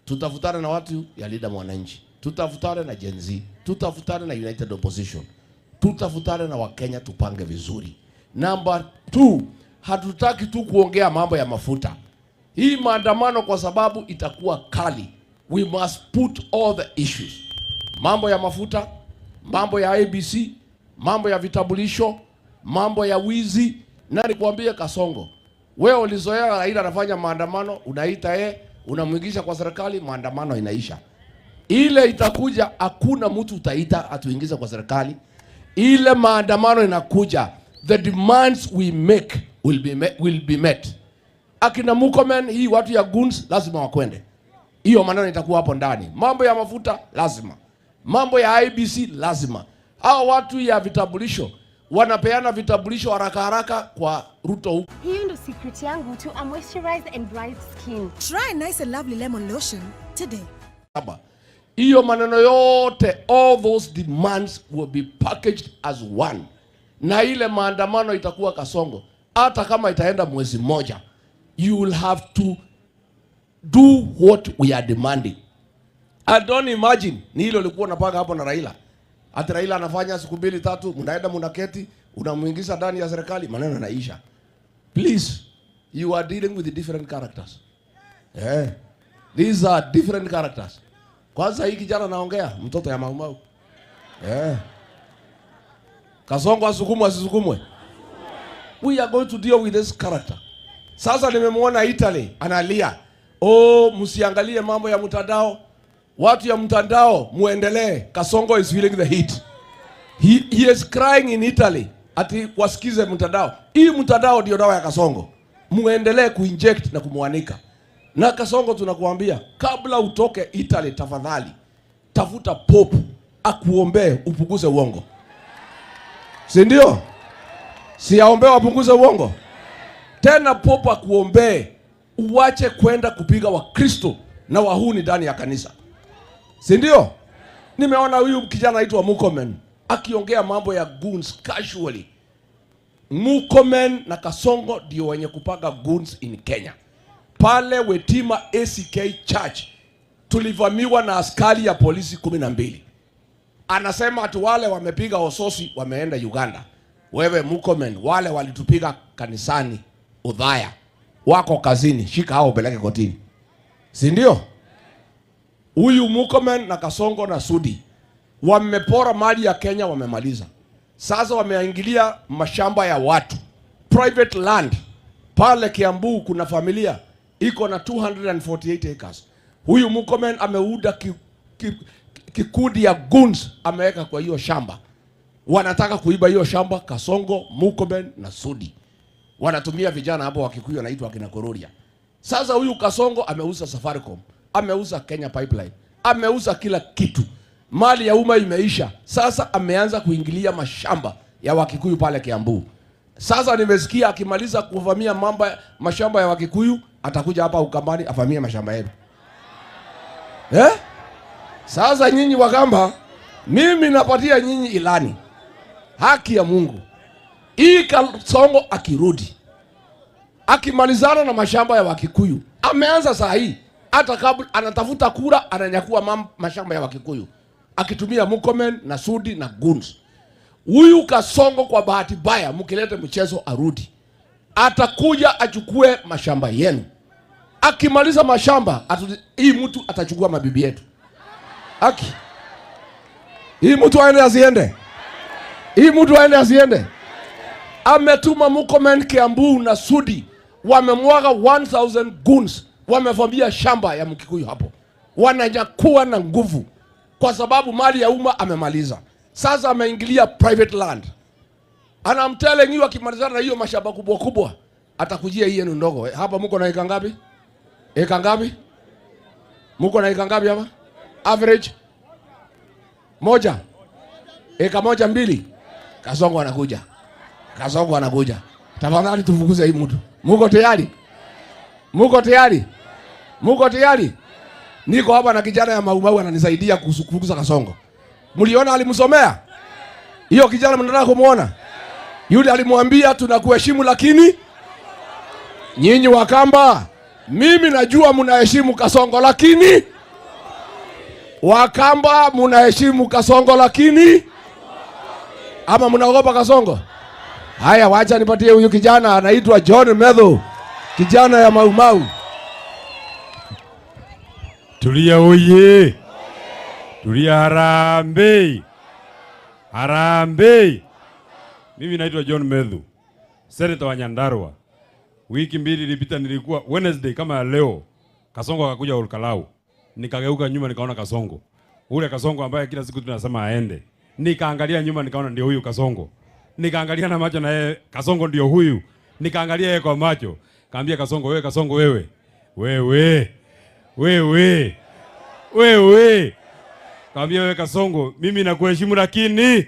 Tutafutana na watu ya Linda Mwananchi. Tutafutana na Gen Z. Tutafutana na United Opposition. Tutafutana na Wakenya tupange vizuri. Number 2, hatutaki tu kuongea mambo ya mafuta. Hii maandamano kwa sababu itakuwa kali. We must put all the issues. Mambo ya mafuta, mambo ya ABC, mambo ya vitambulisho, mambo ya wizi. Na nikwambie Kasongo, wewe ulizoea Raila anafanya maandamano, unaita yeye, unamuingisha kwa serikali, maandamano inaisha. Ile itakuja, hakuna mtu utaita atuingize kwa serikali. Ile maandamano inakuja, the demands we make will be met. Akina Murkomen, hii watu ya goons lazima wakwende. Hiyo maneno itakuwa hapo ndani. Mambo ya mafuta lazima. Mambo ya IBC lazima. Hao watu ya vitambulisho wanapeana vitambulisho haraka haraka kwa Ruto huko. Hiyo ndo secret yangu to a moisturized and bright skin. Try Nice and Lovely Lemon Lotion today. Hiyo maneno yote, all those demands will be packaged as one. Na ile maandamano itakuwa Kasongo. Hata kama itaenda mwezi mmoja, you will have to do what we are demanding. I don't imagine ni hilo lilikuwa napanga hapo na Raila. Ati Raila anafanya siku mbili tatu, mnaenda mnaketi, unamuingiza ndani ya serikali, maneno yanaisha. Please, you are dealing with different characters. Yeah. These are different characters. Kwanza hii kijana naongea, mtoto ya Mau Mau. Yeah. Kasongo asukumwe asisukumwe. We are going to deal with this character. Sasa nimemuona Italy analia. Oh, msiangalie mambo ya mtandao. Watu ya mtandao muendelee. Kasongo is feeling the heat. He is crying in Italy. Ati wasikize mtandao. Hii mtandao ndio dawa ya Kasongo. Muendelee kuinject na kumuanika. Na Kasongo tunakuambia, kabla utoke Italy tafadhali tafuta Pope akuombee upunguze uongo. Si ndio? Si aombee wapunguze uongo? Tena Pope akuombee uache kwenda kupiga Wakristo na wahuni ndani ya kanisa. Si ndio? Nimeona huyu kijana anaitwa Murkomen akiongea mambo ya goons casually. Murkomen na Kasongo ndio wenye kupanga goons in Kenya. Pale Wetima ACK Church tulivamiwa na askari ya polisi 12. Anasema ati wale wamepiga Ososi wameenda Uganda. Wewe Murkomen, wale walitupiga kanisani Udhaya wako kazini, shika hao upeleke kotini. Si ndio? Huyu Murkomen na Kasongo na Sudi wamepora mali ya Kenya, wamemaliza. Sasa wameingilia mashamba ya watu, private land. Pale Kiambu kuna familia iko na 248 acres. Huyu Murkomen ameuda kikundi ya goons ameweka kwa hiyo shamba. Wanataka kuiba hiyo shamba. Kasongo, Murkomen na Sudi wanatumia vijana hapo wa Kikuyu wanaitwa akina Kororia. Sasa huyu Kasongo ameuza Safaricom, ameuza Kenya Pipeline, ameuza kila kitu. Mali ya umma imeisha. Sasa ameanza kuingilia mashamba ya Wakikuyu pale Kiambu. Sasa nimesikia akimaliza kuvamia mashamba ya Wakikuyu, atakuja hapa Ukambani avamie mashamba yenu. Eh? Sasa nyinyi Wakamba, mimi napatia nyinyi ilani. Haki ya Mungu. Hii Kasongo akirudi, akimalizana na mashamba ya Wakikuyu, ameanza saa hii, hata kabla anatafuta kura ananyakua mashamba ya Wakikuyu akitumia Murkomen na Sudi na goons. Huyu Kasongo kwa bahati mbaya, mkilete mchezo arudi, atakuja achukue mashamba yenu. Akimaliza mashamba, hii mtu atachukua mabibi yetu. Haki. Hii mtu aende asiende? Hii mtu aende asiende? Ametuma Murkomen Kiambu na Sudi, wamemwaga 1000 goons, wamevamia shamba ya Mkikuyu hapo, wananyakua na nguvu, kwa sababu mali ya umma amemaliza. Sasa ameingilia private land. And I'm telling you, akimalizana na hiyo mashamba kubwa kubwa, atakujia hii yenu ndogo. Hapa mko na eka ngapi? Eka ngapi? Mko na eka ngapi hapa? Average moja. Eka moja mbili. Kasongo anakuja. Kasongo anakuja. Tafadhali tufukuze hii mtu. Mko tayari? Mko tayari? Mko tayari? Niko hapa na kijana ya Mau Mau ananisaidia kufukuza Kasongo. Mliona alimsomea? Hiyo kijana mnataka kumuona? Yule alimwambia tunakuheshimu, lakini nyinyi Wakamba, mimi najua mnaheshimu Kasongo, lakini Wakamba mnaheshimu Kasongo, lakini ama mnaogopa Kasongo? Haya, wacha nipatie huyu kijana anaitwa John Methu, kijana ya Mau Mau. Tulia oye. Tulia harambee. Harambee. Mimi naitwa John Methu, senator wa Nyandarua. Wiki mbili ilipita, nilikuwa Wednesday kama ya leo, Kasongo akakuja Olkalau. Nikageuka nyuma nikaona Kasongo. Ule Kasongo ambaye kila siku tunasema aende. Nikaangalia nyuma nikaona ndio huyu Kasongo. Nikaangalia na macho na yeye, Kasongo ndio huyu. Nikaangalia yeye kwa macho. Kaambia Kasongo, wewe Kasongo wewe. Wewe. Wewe. Wewe. Kaambia wewe Kasongo, mimi nakuheshimu lakini.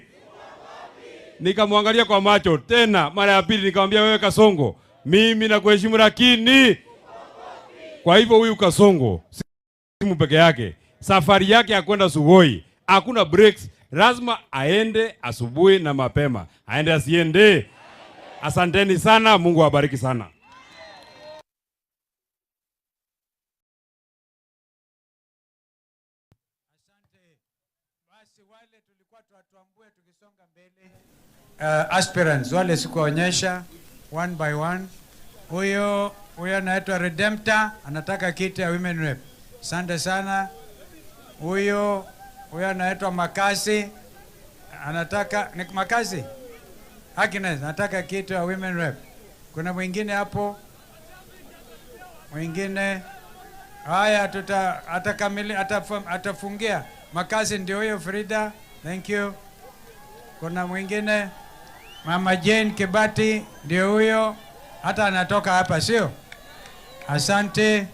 Nikamwangalia kwa macho tena mara ya pili, nikamwambia wewe Kasongo, mimi nakuheshimu lakini. Kwa hivyo huyu Kasongo simu peke yake, safari yake ya kwenda Sugoi hakuna breaks, lazima aende asubuhi na mapema. Aende asiende? Asanteni sana, Mungu awabariki sana. Aspirants wale sikuonyesha one by one. Huyo anaitwa Redemptor, anataka kiti ya women rep. Asante sana. Huyo anaitwa Makasi, anataka ni Makasi Agnes, anataka kiti ya women rep. Kuna mwingine hapo? Mwingine? Haya, atakamili, atafungia. Makasi ndio huyo Frida. Thank you. Kuna mwingine? Mama Jane Kibati ndio huyo, hata anatoka hapa sio? Asante.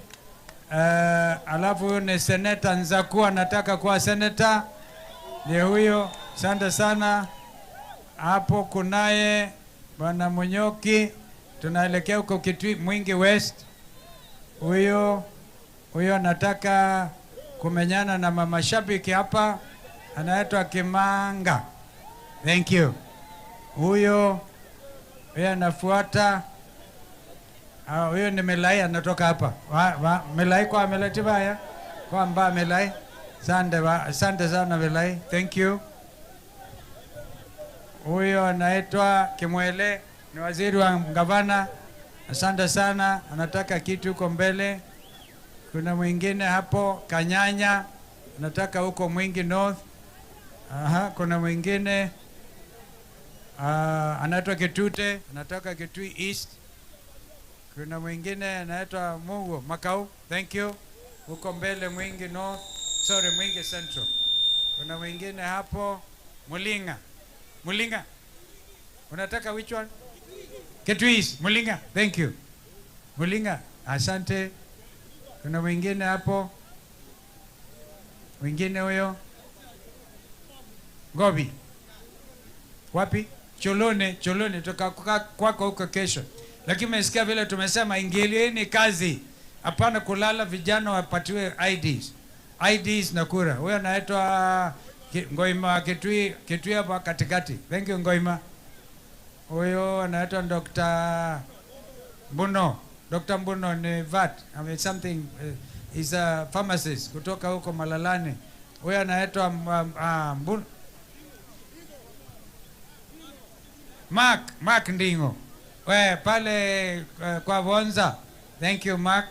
Alafu ni Senator Nzaku, anataka kuwa senator, ndio huyo. Asante sana. Hapo kunaye Bwana Munyoki, tunaelekea huko Kitui Mwingi West. Huyo anataka kumenyana na mama shabiki hapa, anaitwa Kimanga. Thank you. Huyo anafuata. Huyo ni Melai, anatoka hapa. Melai kwa ameletiba ya? Kwa mba Melai. Asante sana Melai. Thank you. Huyo anaitwa Kimwele, ni waziri wa gavana. Asante sana, anataka kitu huko mbele. Kuna mwingine hapo Kanyanya, anataka huko Mwingi North. Aha, kuna mwingine anaitwa Kitute, anataka Kitui East. Kuna mwingine anaitwa Mungu Makau, thank you. Huko mbele Mwingi North, sorry Mwingi Central. Kuna mwingine hapo Mulinga. Mulinga. Unataka which one? Kitui East, Mulinga, thank you. Mulinga, asante. Kuna mwingine hapo? Mwingine huyo? Gobi. Wapi? Cholone, Cholone toka kwako huko kesho. Lakini umesikia vile tumesema ingilieni kazi. Hapana kulala, vijana wapatiwe IDs. IDs na kura. Huyo anaitwa Ngoima Kitui, Kitui hapa katikati. Thank you Ngoima. Huyo anaitwa Dr. Mbuno. Dr. Mbuno ni VAT. I mean something, is a pharmacist kutoka huko Malalani. Huyo anaitwa Mbuno. Mark Ndingo. We pale kwa Vonza. Thank you Mark.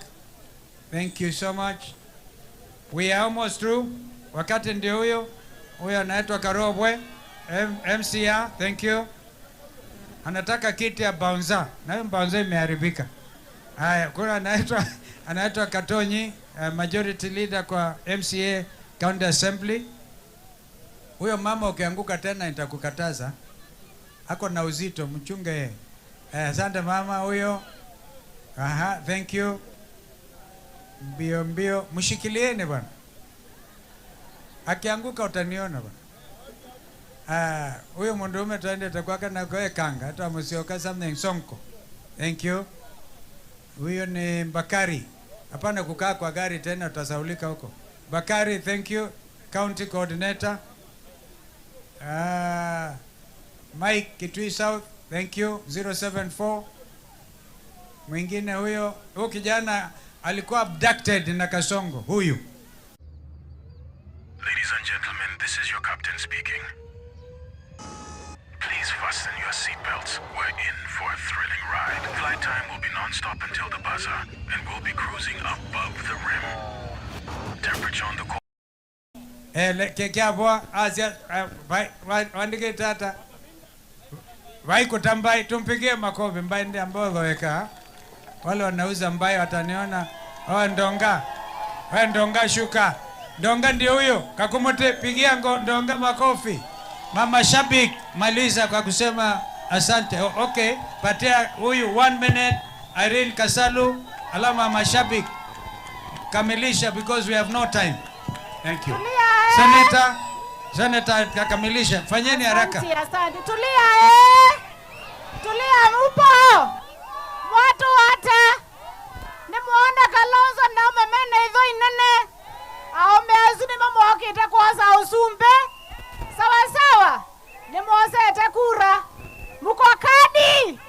Thank you so much. We are almost through. Wakati ndio huyo. Huyo anaitwa Karobwe. MCA, thank you. Anataka kiti ya bouncer. Na hiyo bouncer imeharibika. Haya, kuna anaitwa Katonyi, majority leader kwa MCA County Assembly. Huyo mama ukianguka tena nitakukataza. Ako na uzito, mchunge yeye. Asante mama huyo. Aha, thank you. Mbio mbio, mshikilieni bwana. Akianguka utaniona bwana. Huyo mwanaume tuende takwaka na kwa kanga, hata msioka something sonko. Thank you. Huyo ni Bakari. Hapana kukaa kwa gari tena utasaulika huko. Bakari, thank you. County coordinator. Mike Kitui South, thank you. 074. Mwingine huyo, huyo kijana alikuwa abducted na Kasongo huyu. Ladies and gentlemen, this is your captain speaking. Please fasten your seatbelts. We're in for a thrilling ride. Flight time will be non-stop until the buzzer, and we'll be cruising above the rim. Temperature on the Kekiabwa Asia waandike tata. Waikutambai, tumpigie makofi mbai ndiye ambao weka. Wale wanauza mbai wataniona. Oh, ndonga. Wewe ndonga shuka. Ndonga ndio huyo. Kakumote pigia ndonga makofi. Mama Shabik maliza kwa kusema asante. Oh, okay, patia huyu 1 minute Irene Kasalu, alama Mama Shabik. Kamilisha because we have no time. Thank you. Tulia, Senator kakamilisha. Fanyeni haraka. Asante, asante. Tulia. Tulia upo. Watu hata nimuona Kalonzo na umemene itho inene. Aome azuni mama wakite kwanza usumbe. Sawa sawa. Nimuosete kura. Mko kadi.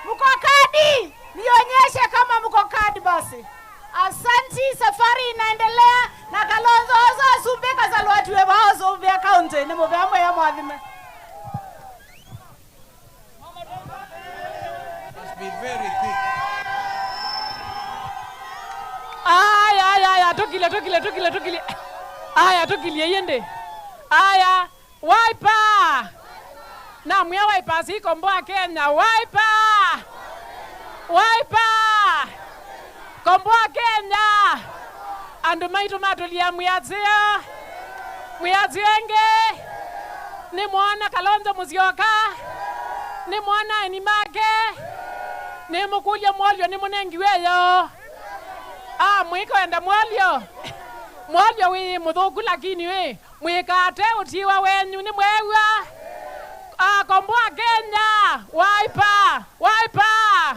Mko kadi. Nionyeshe kama mko kadi basi. Asanti, safari inaendelea na Kalonzo ozo asumbe kasalwatwe baozo vya county ni mubamwe ya mwadhime. Must be very quick. Aya aya aya tokile tokile tokile tokile. Aya tokile yende. Aya Wiper. Na mwa Wiper siko mboa Kenya Wiper. Wiper. Komboa Kenya. Andu maitu matulia mwiyazia. Mwiyazienge. Ni mwana Kalonzo Musyoka. Ni mwana Enimake. Ni mukulya mwolyo ni munengi weyo. Ah, mwiko enda mwolyo. Mwolyo wi muthuku lakini we. Mwikate utiwa wenyu ni mwewa. Ah, komboa Kenya. Wiper. Wiper.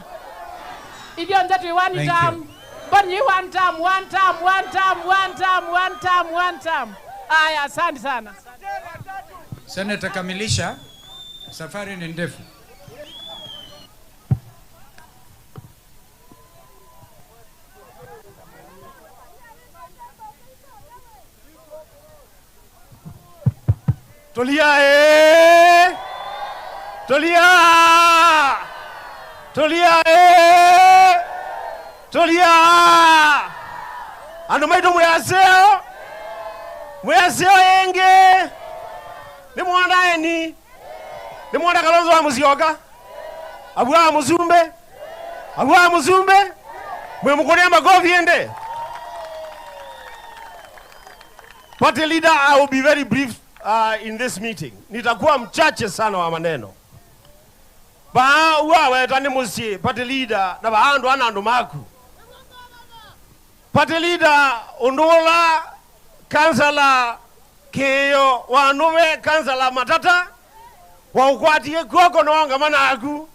Ivyo nzetu one term. But you one term, one term, one term, one term, one term, one term. Aya, asante sana. Senator kamilisha. Safari ni ndefu. Tulia Tulia. Tulia Tulia. Andu maitu mwaseo. Mwaseo enge. Ni mwana eni. Ni mwana Kalonzo wa Musyoka. Abwa Muzumbe. Abwa Muzumbe. Mwe mukone makofi ende. Party leader, I will be very brief in this meeting. Nitakuwa mchache sana wa maneno. Ba uwa tani musi party leader na baandu anandu maku. Party leader undola kansala keyo wanume kansala matata wa ukwatie kwoko no ngamana aku.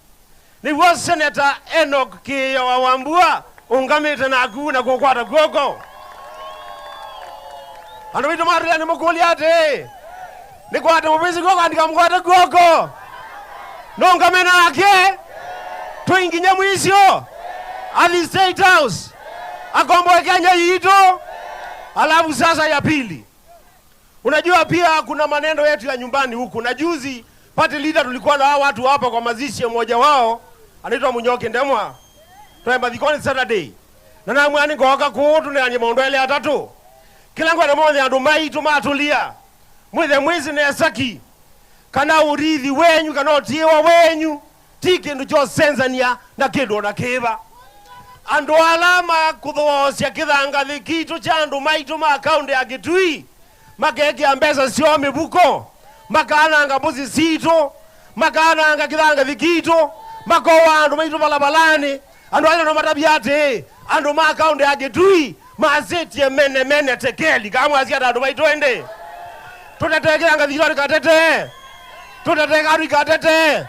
Ni wa senator Enoch Kiio wa Wambua ungamite na aku na kukwata kwoko. Andu witu maria ni mukuli ate. Ni kwate mubisi kwoko andika mkwate kwoko. No ngamena ake. Tuinginye mwisio. Ali State House. Akomboe Kenya yito. Alafu sasa ya pili. Unajua pia kuna maneno yetu ya nyumbani huku. Na juzi party leader tulikuwa na hao watu hapa kwa mazishi mmoja wao anaitwa Munyoki Ndemwa. Tunaimba Thikoni Saturday. Na namwani ngoka kutu ni anye maondo ile atatu. Kila ngwa na moja andu maitu matulia. Mwithe mwizi ni esaki. Kana urithi wenyu kana utiwa wenyu ti kindu cho senzania na kindu ona kiva. Andu alama kuthoosya kithangathi kitu cha andu maitu ma kaunti ya Kitui makekia mbesa sio mibuko makananga mbuzi situ makananga kithangathi kitu makowa andu maitu balabalani. Andu ayo no matabia ati andu ma kaunti ya Kitui mazitie mene mene tekeli kamwe asia andu maitu ende tutetee kithangathi kitu katete tutetee karu katete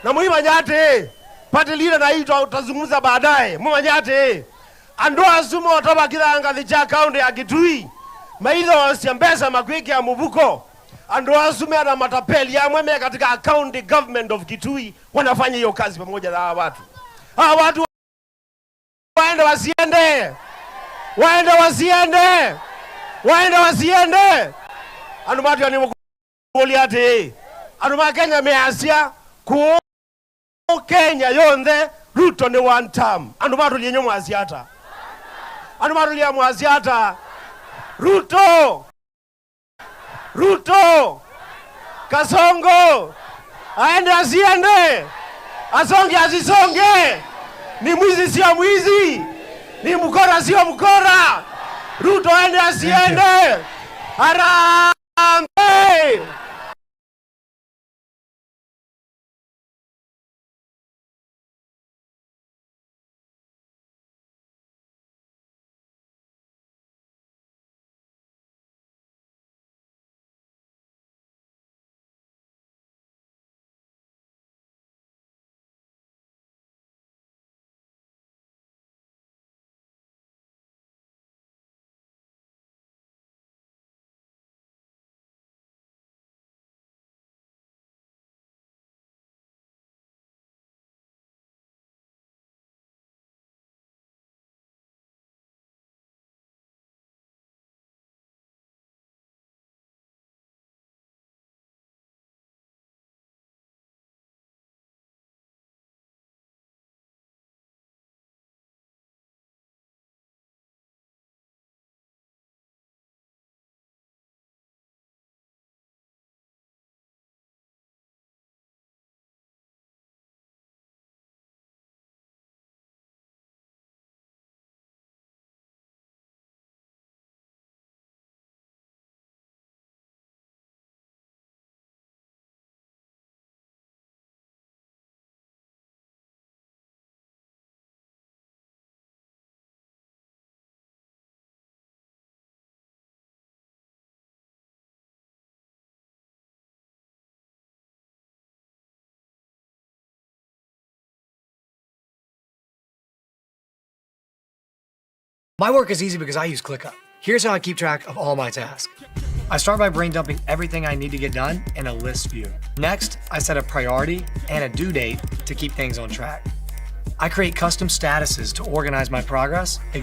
na muhimanya ati party leader na hii tutazungumza baadaye. Mumanya ati andu asumo otoba kithangathi cha kaunti ya Kitui maitho sia mbesa makwiki ya mubuko. Andu asume ana matapeli ya mweme katika county government of Kitui wanafanya hiyo kazi pamoja na hawa watu. Hawa watu waende wasiende, waende wasiende, waende wasiende. Andu matu ni mukuli ati andu ma Kenya measia ku Kenya yonthe Ruto ni one term. Andu matu lienyo mwasiata, andu matu lia mwasiata Ruto, Ruto, Kasongo aende asiende, asonge asisonge, ni mwizi sio mwizi, ni mkora sio mkora. Ruto aende asiende. Harambee. My work is easy because I use ClickUp. Here's how I keep track of all my tasks. I start by brain dumping everything I need to get done in a list view. Next, I set a priority and a due date to keep things on track. I create custom statuses to organize my progress.